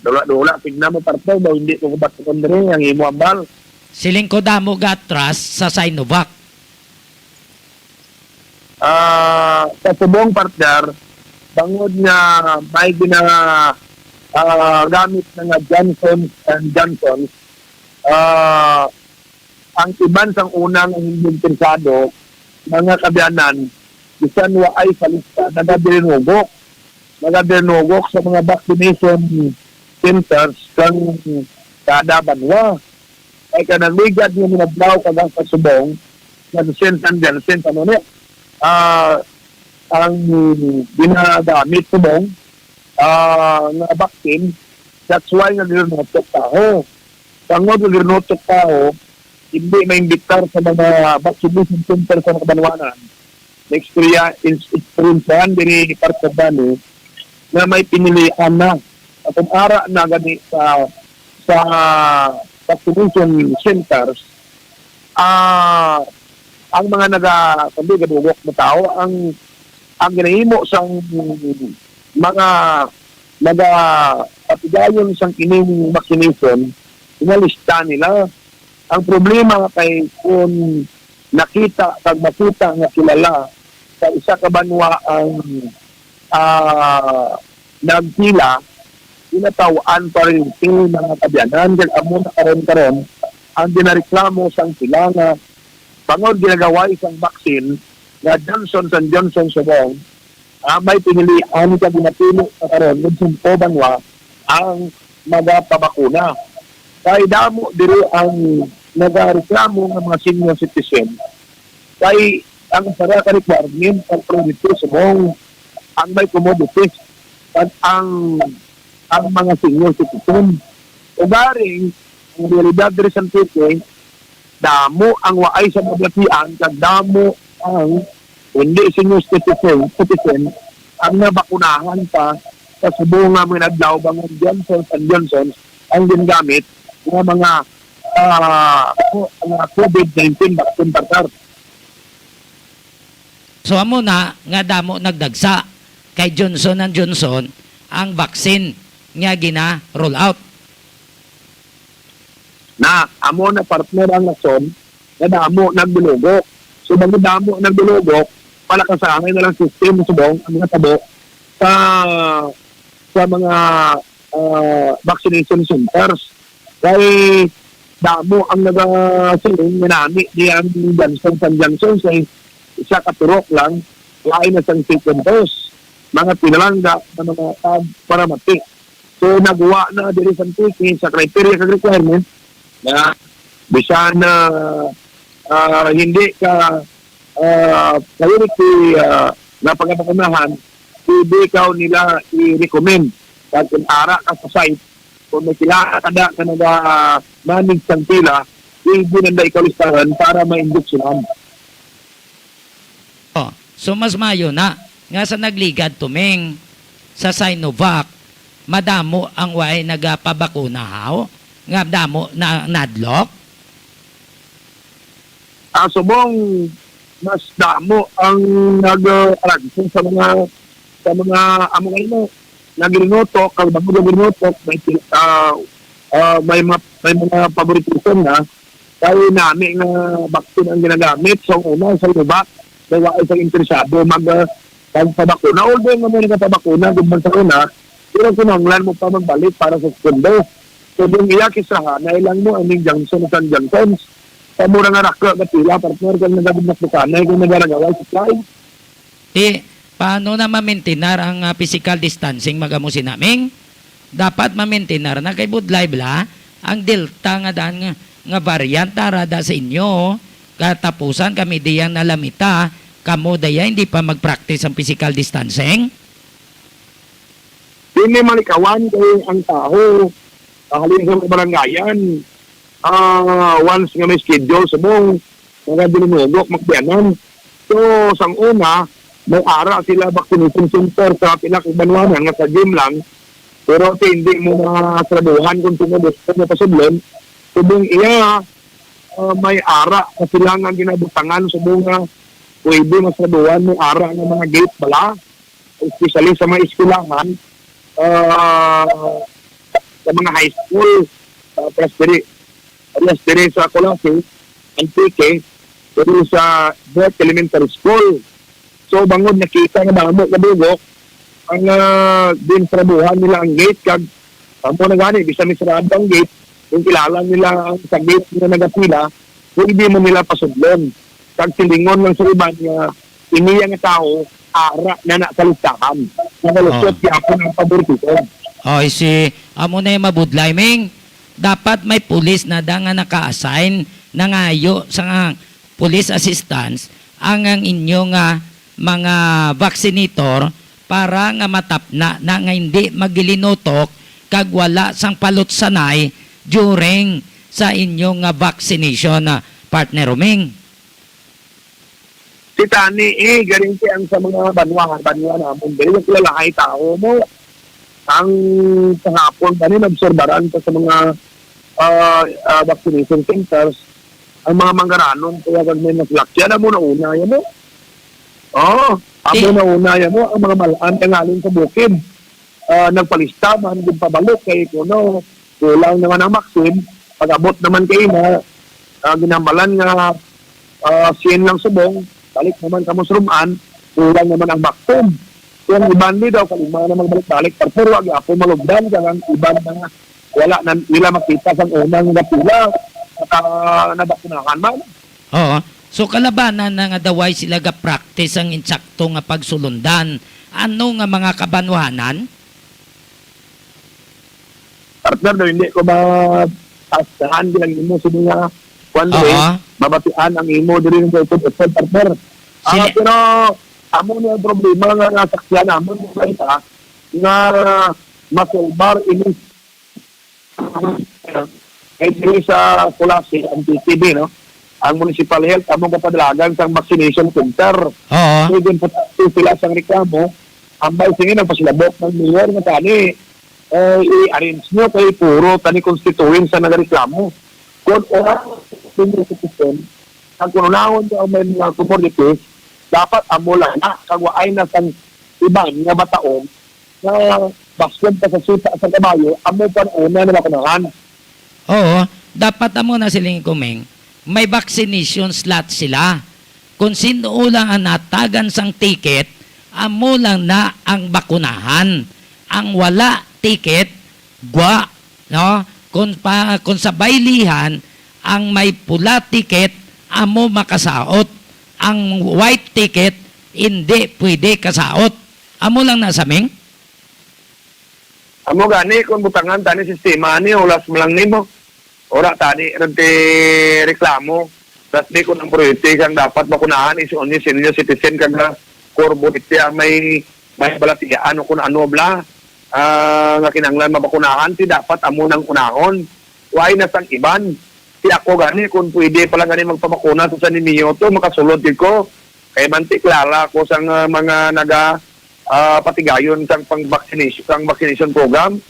Dula-dula, tignan mo, partner, daw hindi ko kabatikon diri ang imo ambal. Siling ko, damo gatras sa Sinovac. Ah, sa subong, partner, bangod nga may gina-, ah, gamit na nga Johnson and Johnson, ah, ang iban sang una nga hindi interesado, mga kaabyanan, bisan wa ay sa lista, nagabirnugok. Nagabirnugok sa mga vaccination centers kang kada banwa. Kay kanang ligad nga minadlaw kag ang sa subong, nga Jensen and Janssen, ano ni, ah, ang ginagamit subong, ah, nga vaccine, that's why nga ginunutok taho. Tungod nga ginunutok taho, hindi maimbitar sa mga vaccination center sa mga kabanwanan. Naistorya-, ins-, eksperyensyahan diri ni Partner Danny nga may pinilian na. At kung ara na gani sa, sa vaccination centers, ah, ang mga naga-, kundi gadugok na tao, ang, ang ginahimo sang mga nagapatigayon sang ining vaccination, inalista nila. Ang problema kay kung nakita kag makita nga kilala sa isa ka banwa ang, ah, nagpila, ginataw-an pa rin ito, mga kaabyanan. Kag amo na karon-karon ang ginareklamo sang pila nga bangod ginagaway sang vaccine nga Johnson and Johnson subong, ah, may pinilian ka ginapili sa karon nga singko banwa ang magapabakuna. Kay damo diri ang nagareklamo nga mga senior citizen. Kay ang sara ka requirement ang priority subong ang may comorbidity kag ang, ang mga senior citizen. Ugaring, ang realidad diri sa Antique, damo ang waay sa mabatian kag damo ang hindi senior citizen, citizen ang nabakunahan pa sa subong nga mga adlaw, bangod Johnson and Johnson ang ginagamit nga mga, ah, ko-, mga covid nineteen vaccine, partner. So, amo na nga damo nagdagsa kay Johnson and Johnson ang vaccine nga gina-roll out. Na, amo na, partner, ang rason nga damo nagdulugok. So, bangod damo nagdulugok, palakasahay na lang system subong ang mga tabo sa, sa mga, ah, vaccination centers. Kay damo ang nagasiling nga nami di ang Johnson and Johnson sa isa ka turok lang, lain na sang second dose. Mga pinalangga na mga tag-, paramati. So, naguwa na diri sa Antique sa criteria kag requirement na bisan na, ah, hindi ka, ah, priority, ah, nga pagabakunahan, pwede ka nila i-recommend. Kag kung ara ka sa site, kung may kilala ka na nga naga-manage sang pila, pwede nanda ikaw listahan para ma-injection. Oh, so mas maayo na nga sa nagligad tuming sa Sinovac, madamo ang way nagapabakuna, haw? Nga damo na nadlok? Ah, subong, mas damo ang nag-, ah, aragsa sa mga, sa mga, amo nga ano, nagrinutok, kag bangod nagrinutok, may, ah, ah, may mga, may mga favoritism na, kay nami nga vaccine ang ginagamit. So, ang una, sa Sinovac, may waay sa interesado mag, ah, pagpabakuna. Although nga may nagapabakuna, gud man sa una, pero kinahanglan mo pa magbalik para sa segundo. So, kung iya, kisahanay lang mo, aning Johnson and Johnson. Sa mura nga raka, gatila, partner, kung nagabugnak-bukanay, kung nagaragaway supply. Ti, paano na mamintinar ang, ah, physical distancing, magamo si naming? Dapat mamintinar na kay budlay bala ang Delta nga daan nga, nga variant ara da sa inyo. Katapusan kami diyang nalamita, kamo daya hindi pa mag-practice ang physical distancing? Dili malikawan kay ang tawo, ah, halin sa mga barangayan, ah, once nga may schedule, subong, mga dinunugok, magbiyanan. So, sang una, may ara sila vaccination center sa pila ka banwanan nga sa gym lang. Pero ti hindi mo masraduhan kung sino gusto mo pasudlon. Subong iya, ah, may ara pa sila nga ginabutangan, subong nga pwede masraduhan, may ara nga mga gate bala, especially sa mga eskwelahan, ah, sa mga high school, ah, plus diri, plus diri sa Culasi, Antique, diri sa Bert Elementary School. So, bangod nakita nga damo kadugok ang, ah, din sa buhan nila ang gate, kag amo na gani, bisan ni sarado ang gate, kung kilala nila ang sa gate nga nagapila, pwede mo nila pasudlon. Kag silingon lang sa iban nga ini nga tawo, ara na na sa listahan. Nagalusot Oh. gyapon ang paboritismo. Oh, si, amo na yung mabudlay, Ming. Dapat may pulis na da nga naka-assign, nangayo sa nga police assistance ang, ang inyo nga mga vaccinator para nga matapna na nga hindi magilinutok kag wala sang palutsanay during sa inyo nga vaccination, ah, partner Roming. Si Tani, eh, galing siya ang sa mga banwa, banwa namon. Dili yung kilalahay tao mo. Ang kahapon, gani, naobserbaran ko sa mga, ah, ah, vaccination centers, ang mga manggaranon, kaya kag may naslakyan, amo na una, yan mo. Oo, amo Ti- na una, yan mo, ang mga malaan, ang halin sa bukid. Ah, nagpalista man, gid pabalik kay kuno, kulang naman ang vaccine. Pag-abot naman kay na, ah, ginambalan nga, ah, siyam lang subong, balik naman kamo sa Ruman, kulang naman ang vaccine. Kung iban ni daw, kalima na magbalik-balik, partner, wa gyapon malugdan, kag ang iban na wala na nila makita sang unang nga pila, naka, nabakunahan man. Oo. So, kalabanan na nga daw ay sila ga-practice ang insakto nga pagsulundan. Ano nga mga kabanwahanan? Partner, no, hindi ko ma-, tastahan bilang imo sa mga kwan diri, Oo. mabatian ang imo diri ng sa utod-utod, partner. Ah, Sini- pero amo ni ang problema nga nasaksihan namon sa ita nga masulbar ini. Kay diri sa Culasi, ang T T B, no? Ang municipal health, amo kapadalagan sang vaccination center. Oo. So, importante sila sang reklamo, ambay, sige, nagpasilabot ng mayor nga tani, eh, i-arrange nyo kay puro tani constituents sa nagareklamo. Kung orang senior citizen, ang kununahon nyo ang may mga comorbidities, dapat amo lang na, kag waay na sang iban nga bataon nga basyon pa sa suta sa kabayo, amo pa na una na makunahan. Oo, dapat amo na siling kuming, may vaccination slot sila. Kung sino lang ang natagan sang ticket, amo lang na ang bakunahan. Ang wala ticket, gwa, no? Kung pa, kung sa baylihan, ang may pula ticket, amo makasaot. Ang white ticket, hindi pwede kasaot. Amo lang na, Saming? Amo gani, kung butangan tani sistema ani, ulas mo lang nimo. Ora tani, rin ti reklamo. Tas di ko nang priority kang dapat bakunahan is only senior citizen kag na corporate ang may, may balatian o kung ano bla. Ah, nga kinahanglan mabakunahan, ti dapat amo nang unahon. Why na sang iban? Ti ako gani, kung pwede pala gani magpabakuna sa San Niño to, makasulod gid ko. Kay manti klaro ko sang, ah, mga naga, ah, patigayon sang pang-vaccination, sang vaccination program.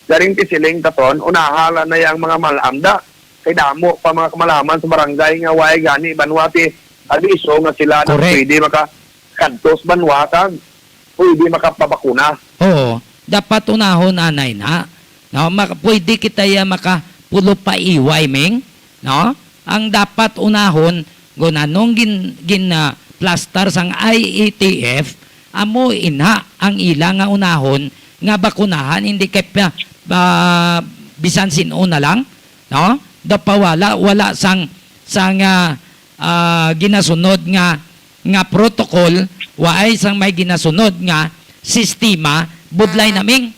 Garing ti siling taton, unaha lang na yang mga malamda. Kay damo pa mga kamalaman sa barangay nga way gani banwa ti abiso nga sila na Correct. pwede makakadto sa banwa kag pwede makapabakuna. Oo, dapat unahon anay na. No, maka-, pwede kita ya makapulo pa iway, Ming, no? Ang dapat unahon, kung anong gin-, gin-, ah, plastar sang I A T F, amo ina ang ila nga unahon nga bakunahan, hindi kay pa, pa, bisan sin-o na lang, no? Dapat wala, wala sang, sang, ah, ah, ginasunod nga, nga protocol, waay sang may ginasunod nga sistema, budlay na, Ming.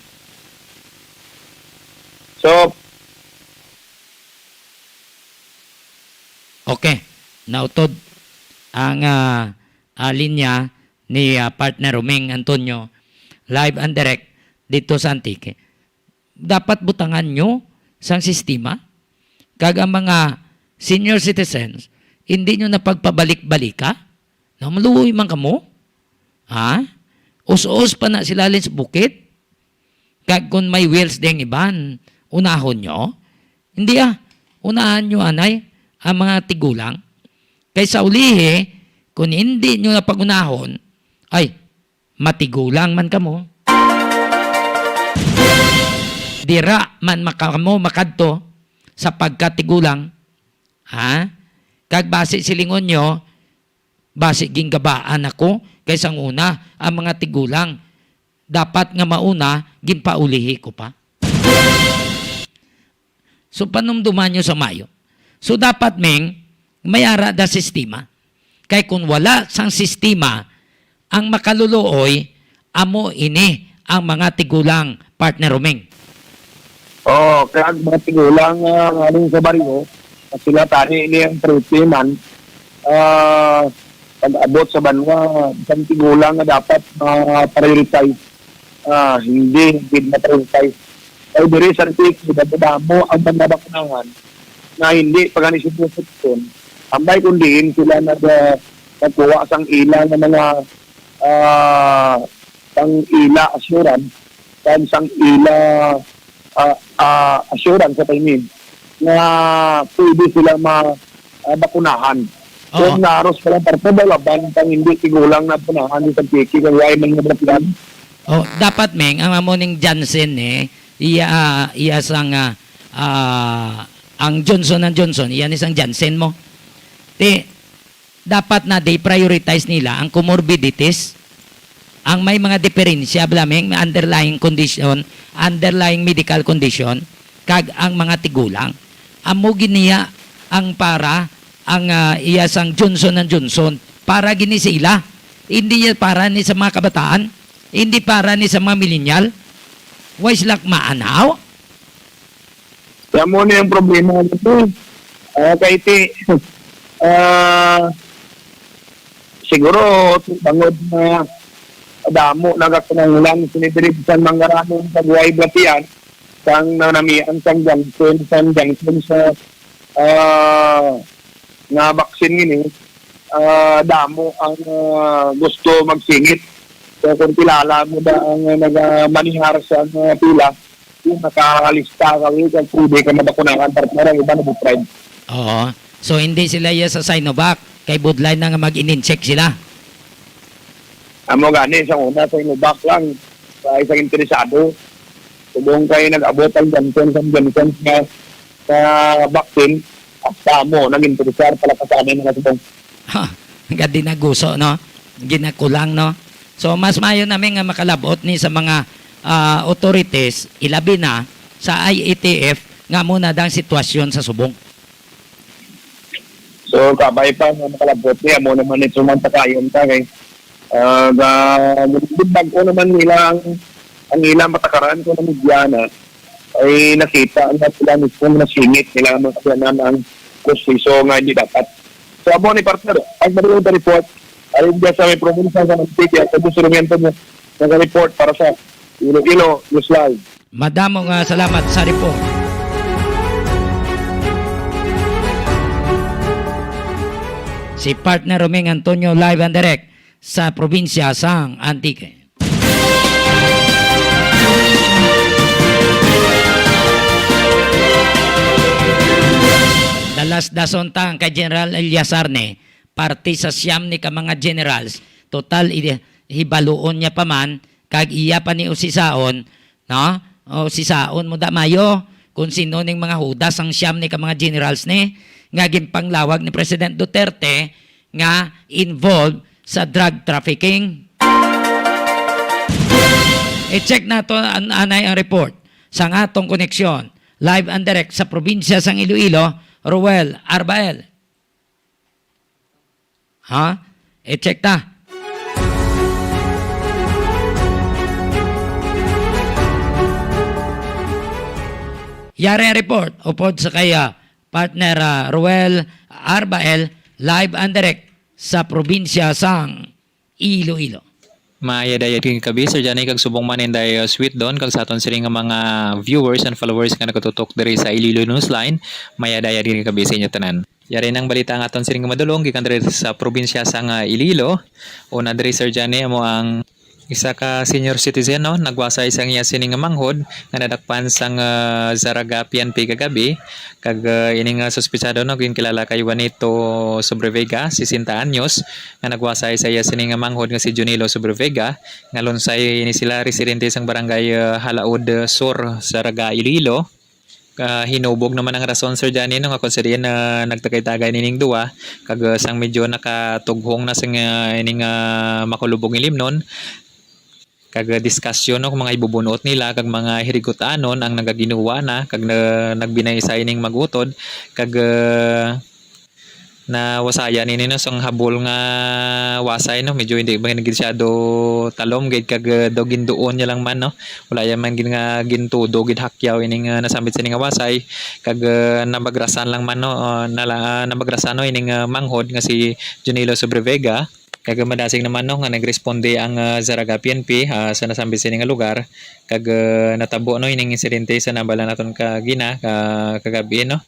So, Okay. Nautod ang, ah, ah, linya ni, ah, partner Roming Antonio, live and direct dito sa Antique. Dapat butangan nyo sang sistema. Kag ang mga senior citizens, hindi nyo na pagpabalik-balika. Namaluoy man kamo. Ha? Us-us pa na sila sa bukid. Kag kung may wills ding iban, unahon nyo? Hindi, ah. Unahan nyo, anay, ang mga tigulang. Kay sa ulihi, kung hindi nyo na pag-unahon, ay, matigulang man kamo. Dira man makamo makadto sa pagkatigulang, ha? Kag basi silingon nyo, basi gingabaan ako kay sang una ang mga tigulang. Dapat nga mauna, ginpaulihi ko pa. So, panumduman nyo sa mayo. So, dapat, Ming, may ara da sistema. Kay kung wala sang sistema, ang makaluluoy, amo ini ang mga tigulang, partner Roming. Oh, kaya ang mga tigulang, ah, aning sa baryo, at sila tani ini ang priority man, ah, pag-abot sa banwa, isang tigulang nga dapat ma-prioritize, ah, hindi gid ma-prioritize. Kay diri sa Antique, damo-damo ang mga bakunahan nga hindi pa gani sitwasyon. Ambay kung diin sila nag-, ah, nagkuha sang ila nga mga, ah, sang ila assurance, kag sang ila, ah, ah, assurance sa taimi nga pwede sila ma-, ah, bakunahan. Oo. Kung naros pa lang parte, ba, laban pang hindi tigulang na bakunahan sa Antique, kay wala man nga bakunahan. Oh, dapat, Meng, ang amo ning Janssen, eh, iya, ah, iya sang, ah, ah, ang Johnson and Johnson, iya ni sang Janssen mo. Ti, dapat na di prioritize nila ang comorbidities. Ang may mga diferensya bala, may underlying condition, underlying medical condition, kag ang mga tigulang. Amo gid niya ang para, ang, ah, iya sang Johnson and Johnson. Para gini sa ila. Hindi niya para ni sa mga kabataan. Hindi para ni sa mga millennial. Why sila maanaw? Kaya mo na yung problema nito. Ah, kay ti, ah, siguro, bangod na damo nagakunanglan sini diri sa manggaramong sa buhay batian, sang nanamian sang Johnson, sang Johnson sa, ah, nga vaccine ini, ah, damo ang, ah, gusto magsingit. So, kung kilala mo ba ang, ah, nagamanihar sa, ah, pila, yung nakalista ka, yung kag pwede ka mabakunahan, partner, ang iba na-deprive. Oo. So, hindi sila iya sa Sinovac, kay budlay na nga mag-inincheck sila. Amo gani, sa una, sa Sinovac lang, sa isang interesado. Subong kay nag-abot ang Johnson, sa Johnson nga, sa vaccine, at sa amo, nag-interesar pala ka sa amin, mga subong. Ha, nga dinaguso, no? Ginakulang, no? So, mas maayo namin nga makalabot ni sa mga, ah, authorities, ilabi na sa I A T F, nga muna dang sitwasyon sa subong. So, kabay pa nga makalabot niya, mo naman ito man takayon ka, kay, ah, ga, bag-o naman nila ang, ang ilang matakaran ko na media na, ay nakita nga sila mismo nasingit nila ang mga kasalanan ang proseso nga hindi dapat. So, amo ni, partner, ang Marilyn report, ay hindi sa may probinsya sa Antique, ang Gusto Rumiento mo, nag-report para sa Iloilo News Live. Madamo nga salamat sa report. Si Partner Roming Antonio, live and direct sa probinsya sang Antique. Dalas dason ta ang kay General Eleazar ni, parte sa siyam ni ka mga generals. Total, i-, hibaluon niya pa man, kag iya pa ni usisaon, no? O, sisaon mo da mayo kung sino ning mga hudas ang siyam ni ka mga generals ni nga ginpanglawag ni President Duterte nga involved sa drug trafficking. I-check nato an-, anay ang report sang atong koneksyon live and direct sa probinsya sang Iloilo, Roel Arbael. Ha? I-check ta. Yari ang report upod sa kay, ah, partner, ah, Roel Arbael, live and direct sa probinsya sang Iloilo. Mayadaya gid kami, Sir Johnny, kag subong man inday, uh, Sweet Don, kag sa aton sining nga mga viewers and followers nga nagatutok diri sa Iloilo Newsline, mayadaya gid kami sa inyo tanan. Yari nang balita ang aton sining nga madulong gikan diri sa probinsya sang, uh, Iloilo. Una diri, Sir Johnny, amo ang isa ka senior citizen, no, nagwasay sang iya sining nga manghod nga nadakpan sang, uh, Zarraga P N P kagabi. Kag, uh, ini nga suspetsado, no, ginkilala kay Juanito Sobrevega, sesenta anyos, nga nagwasay sa iya sini nga manghod nga si Junilo Sobrevega, nga lunsay ini sila residente sang barangay, uh, Halaod, uh, Sur, Zarraga, Iloilo. Ah, hinubog naman ang rason, Sir Johnny, no, nga kung sa diin, ah, nagtagay-tagay nining duwa, kag, ah, sang medyo nakatughong na sang, ah, ining, ah, makulubong ilimnon, kag, ah, diskusyon, no, kung mga ibubunuot nila, kag mga hirigutanon ang nagaginuwa na, kag na, nagbinay sa ining magutod, kag, ah, nawasayan ini, no, sang habol nga wasay, no, medyo hindi man gid siya do talom gid, kag, ah, do ginduon niya lang man, no, wala ya man gid nga gintudo gid hakyaw ining, ah, nasambit sini nga wasay, kag, ah, nabagrasan lang man, no, ah, nala-, ah, nabagrasan, no, ining, ah, manghod nga si Junilo Sobrevega. Kag madasig naman, no, nga nagresponde ang, ah, Zarraga P N P, ah, sa nasambit sini nga lugar, kag, ah, natabo, no, ining insidente sa nabala naton kagina, ka-, kagabi, no.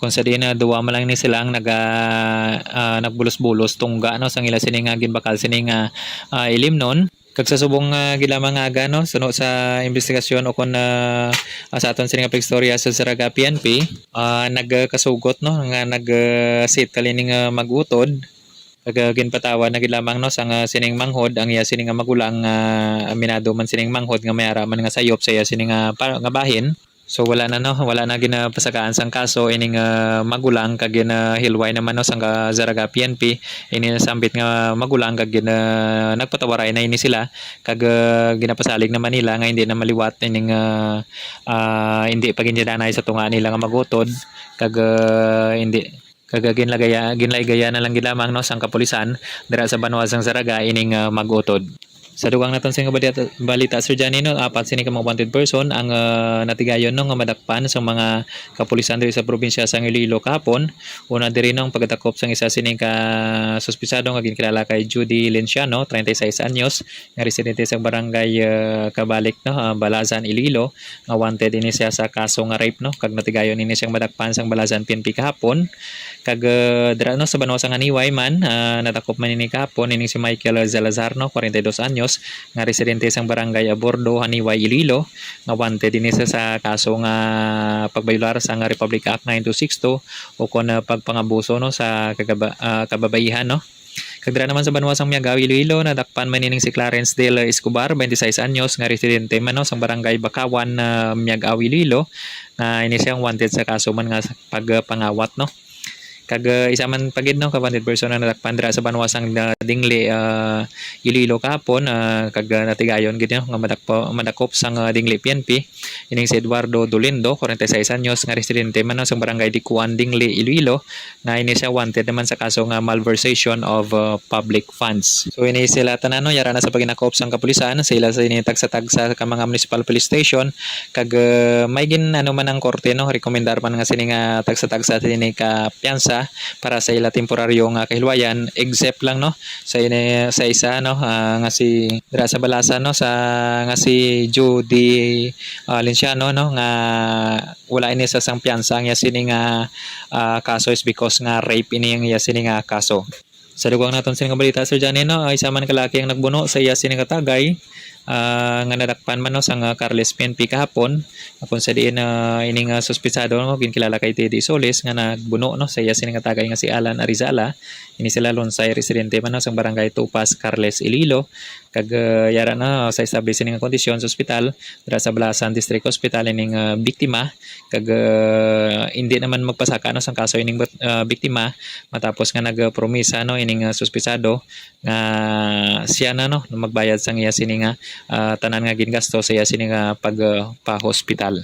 Kung sa diin na duwa man lang ni sila ang naga-, ah, nagbulos-bulos tungga, no, sang ila sini nga ginbakal sini nga, ah, ilimnon. Kag sa subong nga gid lamang nga aga, no, suno sa imbestigasyon o kon, ah, ah, sa aton sini nga pag-istorya sa Zarraga P N P, ah, nagkasugot, no, nga nag, ah, settle ini nga magutod. Kag, ah, ginpatawag na gid lamang, no, sang sining manghod ang iya sini nga magulang nga aminado man sining manghod nga may ara man nga sayop sa iya sini nga pa-, nga bahin. So wala na, no, wala na ginapasakaan sang kaso ining, ah, magulang, kag ginahilway naman, no, sang ka-, Zarraga P N P ini nasambit nga magulang, kag gina-, nagpatawaray na ini sila, kag, ah, ginapasalig naman nila nga hindi na maliwat ining, ah, ah, hindi pa ginhilanay sa tunga nila nga magutod, kag, ah, hindi, kag ginlagaya-, ginlaygaya na lang gid lamang, no, sang kapulisan dira sa banwa sang Zarraga ining, ah, mag-utod. Sa dugang naton sini nga balita, balita, Sir Johnny, no, apat sini ka mga wanted person ang, ah, natigayon, no, nga madakpan sa mga kapulisan diri sa probinsya sang Iloilo kahapon. Una diri, no, ang pagdakop sang isa sini ka suspitsado nga ginkilala kay Judy Lenciano, treinta y seis anyos, nga residente sa barangay, ah, Kabalik, no, ah, Balasan, Iloilo, nga wanted ini siya sa kaso nga rape, no, kag natigayon ini siyang madakpan sang Balasan P N P kahapon. Kag, ah, dira, no, sa banwa sang Haniway man, ah, nadakop man ini kahapon ining si Michael Zalazar, no, kwarenta y dos anyos, nga residente sang barangay Abordo, Haniway, Iloilo, nga wanted ini sa, sa kaso nga pagbayular sang Republic Act nine two six two, o kon, ah, pagpangabuso, no, sa kagaba-, ah, kababaihan, no. Kag dira naman sa banwa sang Miagao, Iloilo, nadakpan man ining si Clarence Del Escobar, twenty-six anyos, nga residente man, no, sang barangay Bakawan, ah, Miagao, Iloilo, nga ini siyang wanted sa kaso man nga pagpangawat, no. Kag, ah, isa man pa gid, no, ka wanted person ang nadakpan dira sa banwa sang, ah, Dingli, ah, Iloilo kahapon, ah, kag, ah, natigayon gid, no, nga madakpo-, madakop sang, ah, Dingli P N P, ining si Eduardo Dolindo, kwarenta y seis anyos, nga residente man, no, sa barangay Dikuan, Dingli, Iloilo, nga ini siya wanted naman sa kaso nga malversation of, uh, public funds. So ini sila tanan, no, yara na sa paginakop sang kapulisan sa ila sa ini tagsa-tagsa ka mga municipal police station, kag, uh, may gin-, ano man ang korte, no, rekomendar man nga sini nga tagsa-tagsa sini ka piyansa para sa ila temporaryo nga kahilwayan, except lang, no, sa ini, sa isa, no, ah, nga si dira sa Balasan, no, sa, nga si Judy, ah, Lenciano, no, nga wala ini sa sang piyansa ang iya sini nga, ah, kaso is because nga rape ini ang iya sini nga kaso. Sa dugang naton sini nga balita, Sir Johnny, no, ay isa man ka laki ang nagbuno sa iya sini nga tagay, ah, nga nadakpan man, no, sang, ah, Carles P N P kahapon, kung sa diin, ah, ini nga suspitsado, no, ginkilala kay Teddy Solis nga nagbuno, no, sa iya sini nga tagay nga si Alan Arizala. Ini sila Lonsay, residente man, no, sang barangay Tupas, Carles, Iloilo. Kag, ah, yara na sa establish sini nga kondisyon sa ospital, dira sa Balasan District Hospital ining, ah, biktima. Kag, ah, hindi naman magpasaka, no, sang kaso ining, ah, biktima matapos nga nagpromisa, no, ining, ah, suspitsado nga siya na, no, magbayad sang iya sini nga, ah, tanan nga gingasto sa iya sini nga pag, ah, pa-hospital.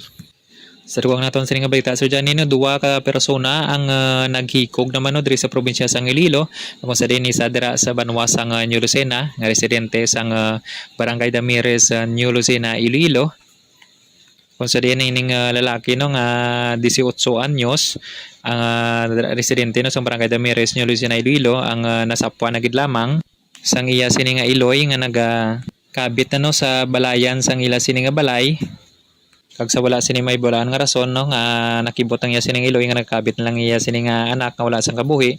Sa dugang naton sini nga balita, Sir Johnny, no, duha ka persona ang, ah, naghikog naman, no, diri sa probinsya sang Iloilo, kung sa diin isa dira sa banwa sang, ah, New Lucena, nga residente sang, ah, Barangay Damiris, ah, New Lucena, Iloilo. Kung sa diin ining, ah, lalaki, no, nga dieciocho anyos, ang, ah, residente, no, sa Barangay Damiris, New Lucena, Iloilo, ang, ah, nasapwan na gid lamang sang iya sini nga iloy nga nagakabit na, no, sa balayan sang ila sini nga balay. Kag sa wala sini may bulaan nga rason, no, nga nakibot ang iya sining iloy nga nagkabit na lang iya sini nga anak nga wala sang kabuhi,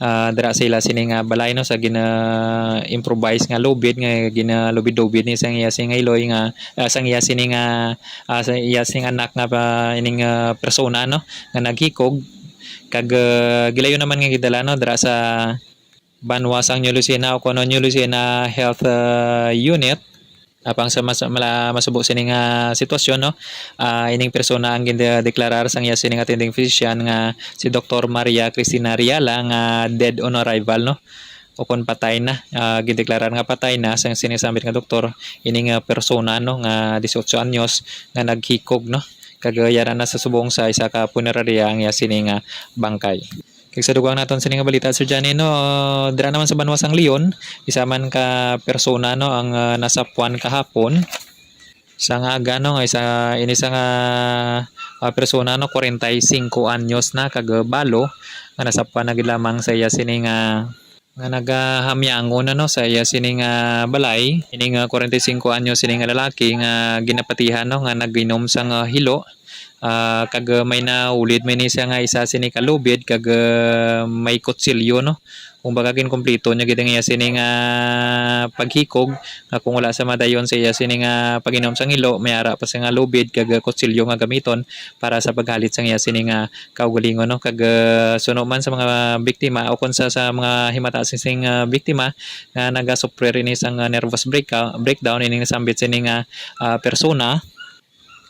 ah, dira sa ila sini nga balay, no, sa gina-improvise nga lubid nga ginalubid-lubid ni sang iya sini nga iloy nga, ah, sang iya sini nga, ah, sa iya sini nga anak nga pa, ining, ah, persona, no, nga naghikog. Kag, ah, gilayon naman nga gidala, no, dira sa banwa sang New Lucena o kuno New Lucena Health, ah, Unit. Apang sa mas, mala-, masubo sini nga sitwasyon, no? Ah, ining persona ang gindeklarar sang iya sini nga attending physician nga si Doktor Maria Cristina Riala nga dead on arrival, no? O kon patay na, ah, gindeklarar nga patay na sang sini sambit nga doktor, ining, ah, persona, no, nga dieciocho anyos nga naghikog, no? Kag yara na sa subong sa isa ka punerarya ang iya sini nga bangkay. Kag sa dugang naton sini nga balita, Sir Johnny, no, dira naman sa banwa sang Leon, isa man ka persona, no, ang, ah, nasapwan kahapon. Sa nga aga, no, nga isa, ini sa nga, ah, persona, no, kwarenta y singko anyos na, kag balo, nga nasapwan na gid lamang sa iya sini nga, nga nagahamyangon na, no, sa iya sini nga balay. Ini nga kwarenta y singko anyos sini nga lalaki nga ginapatihan, no, nga nag-inom sang, ah, hilo. Ah, kag, ah, may naulid man ni siya nga isa sini ka lubid kag, ah, may kutsilyo, no. Kumbaga, ginkumpleto niya gid ang iya sini nga paghikog, nga kung wala sa madayon sa iya sini nga pag-inom sang hilo, may ara pa siya nga lubid kag, ah, kutsilyo nga gamiton para sa paghalit sang iya sini nga kaugalingon, no. Kag, ah, suno man sa mga biktima o kung sa, sa mga himata sing, sing, ah, biktima nga nagasuffer ini sang, ah, nervous break-, breakdown, ining nasambit sini nga, ah, persona,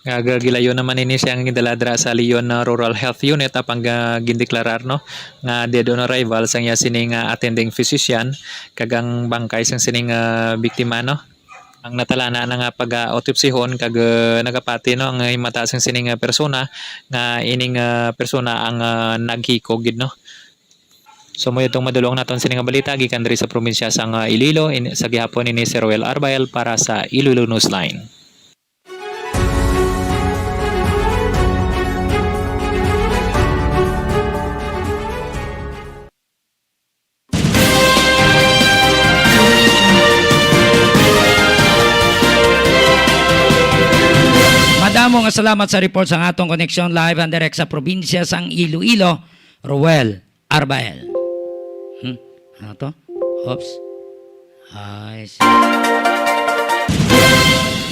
Nga ga-, gilayon naman ini siya nga gindala dira sa Leon, ah, Rural Health Unit, apang ga-, gindeklarar, no, nga dead on arrival sang iya sini nga attending physician, kag ang bangkay sang sining, ah, biktima, no, ang natalana na nga pag-autopsihon, kag, ah, nagapati, no, ang himata sang sining, ah, persona nga ining, ah, persona ang, ah, naghikog gid, no. So, mayo tong madulong naton sini nga balita gikan diri sa probinsya sang, ah, Iloilo. In-, sa gihapon ini si Roel Arbael para sa Iloilo Newsline. Madamo nga salamat sa report sang atong koneksyon live and direct sa probinsya sang Iloilo, Roel Arbael. Hmm? Ano to? Oops. Ay, s-,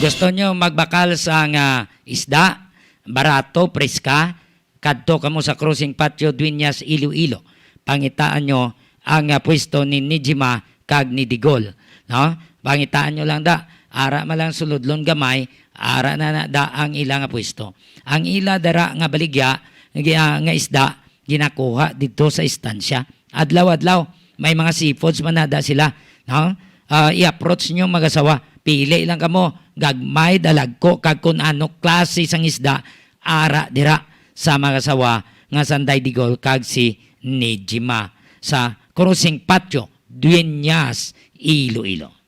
gusto nyo magbakal sang isda? Barato, preska? Kadto kamo sa Crossing Patio, Dueñas, Iloilo. Pangitaan nyo ang, ah, pwesto ni Nijima kag ni Digol, no? Pangitaan nyo lang da. Ara man lang sulodlon gamay, ara na na da ang ila nga pwesto. Ang ila dara nga baligya, nga, nga isda, ginakuha didto sa istansya. Adlaw-adlaw, may mga seafoods man na da sila, no? Ah, i-approach nyo, mag-asawa. Pili lang kamo, gagmay, dalagko, kag kun ano klase sang isda, ara dira sa mag-asawa nga sanday Digol kag si Nijima sa Crossing Patio, Dueñas, Iloilo.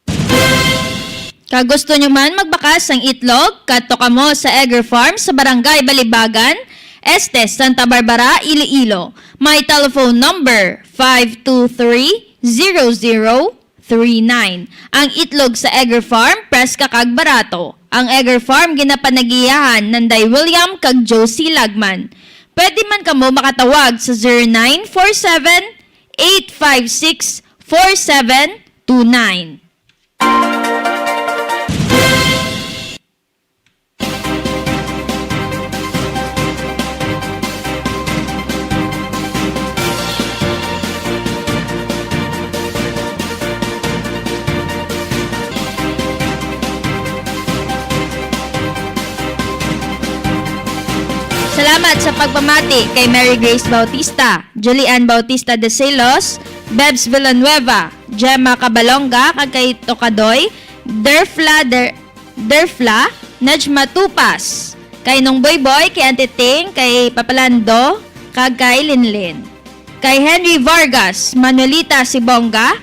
Kag gusto nyo man magbakas sang itlog, kadto kamo sa Egger Farm sa Barangay Balibagan, Este, Santa Barbara, Iloilo. May telephone number, five two three, zero zero three nine. Ang itlog sa Egger Farm, preska kag barato. Ang Egger Farm ginapanagiyahan Nanday William kag Josie Lagman. Pwede man kamo makatawag sa zero nine four seven, eight five six, four seven two nine. Salamat sa pagpamati kay Mary Grace Bautista, Julian Bautista de Celos, Bebs Villanueva, Gemma Cabalonga, kag kay Tokadoy, Derfla, Der-, Derfla, Najma Tupas, kay Nong Boyboy, kay Auntie Ting, kay Papa Lando, kag kay Linlin. Kay Henry Vargas, Manuelita Sibonga,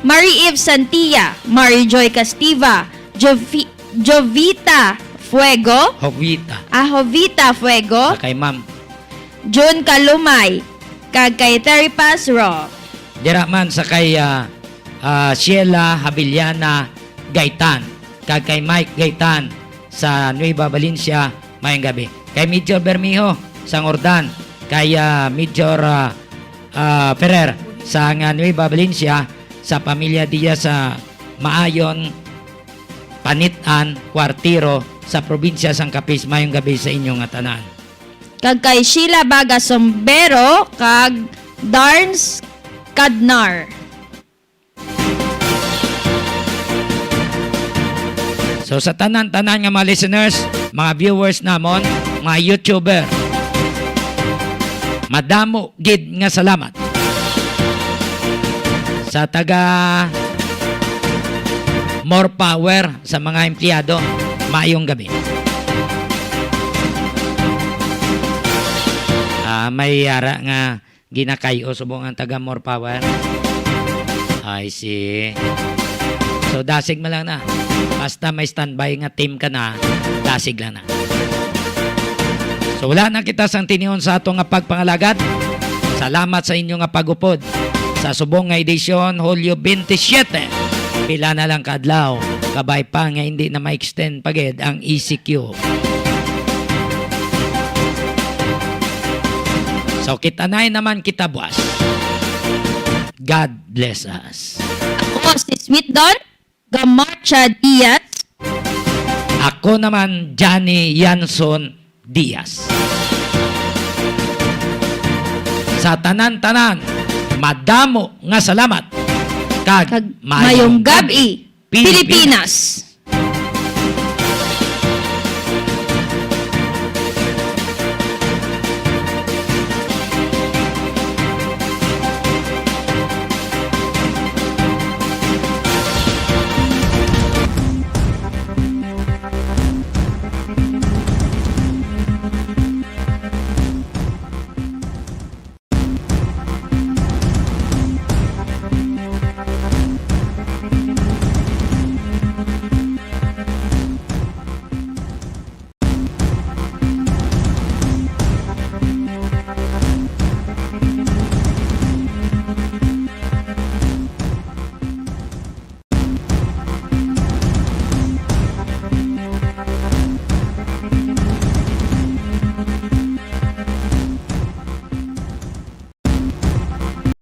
Marie Eve Santia, Marie Joy Castiva, Jovi-, Jovita Fuego, Jovita. Ah, Jovita Fuego, sa kay Ma'am. June Kalumay, kag kay Terry Paz Ro. Dira man sa kay, ah, ah, Sheila Habiliana Gaitan, kag kay Mike Gaitan sa Nueva Valencia, mayong gabi. Kay Major Bermejo sa Ngordan, kay, ah, Major, ah, ah, Ferrer sa nga Nueva Valencia, sa pamilya Diaz sa Maayon, Panitan, Cuartero, sa probinsya sang Capiz. Mayong gabi sa inyo nga tanan. Kag kay Sheila Baga Sombero kag Darns Cadnar. So, sa tanan-tanan nga mga listeners, mga viewers namon, mga YouTuber, madamo gid nga salamat. Sa taga More Power, sa mga empleyado, maayong gabi. Ah, may ara nga ginakay-o subong ang taga More Power. I see. So, dasig man lang na. Basta may standby nga team ka na, dasig lang na. So, wala na kita sang tinion sa ato nga pagpangalagad. Salamat sa inyo nga pag-upod sa subong nga edisyon, Hulyo twenty-seven. Pila na lang ka adlaw, kabay pa nga hindi na ma-extend pa gid ang E C Q. So, kita na naman kita buwas. God bless us. Ako si Sweet Don Gamarcha Diaz. Ako naman, Johnny Yanson Diaz. Sa tanan-tanan, madamo nga salamat. Kag Kag mayong mayong gab-i, gab-i, Pilipinas. Pilipinas.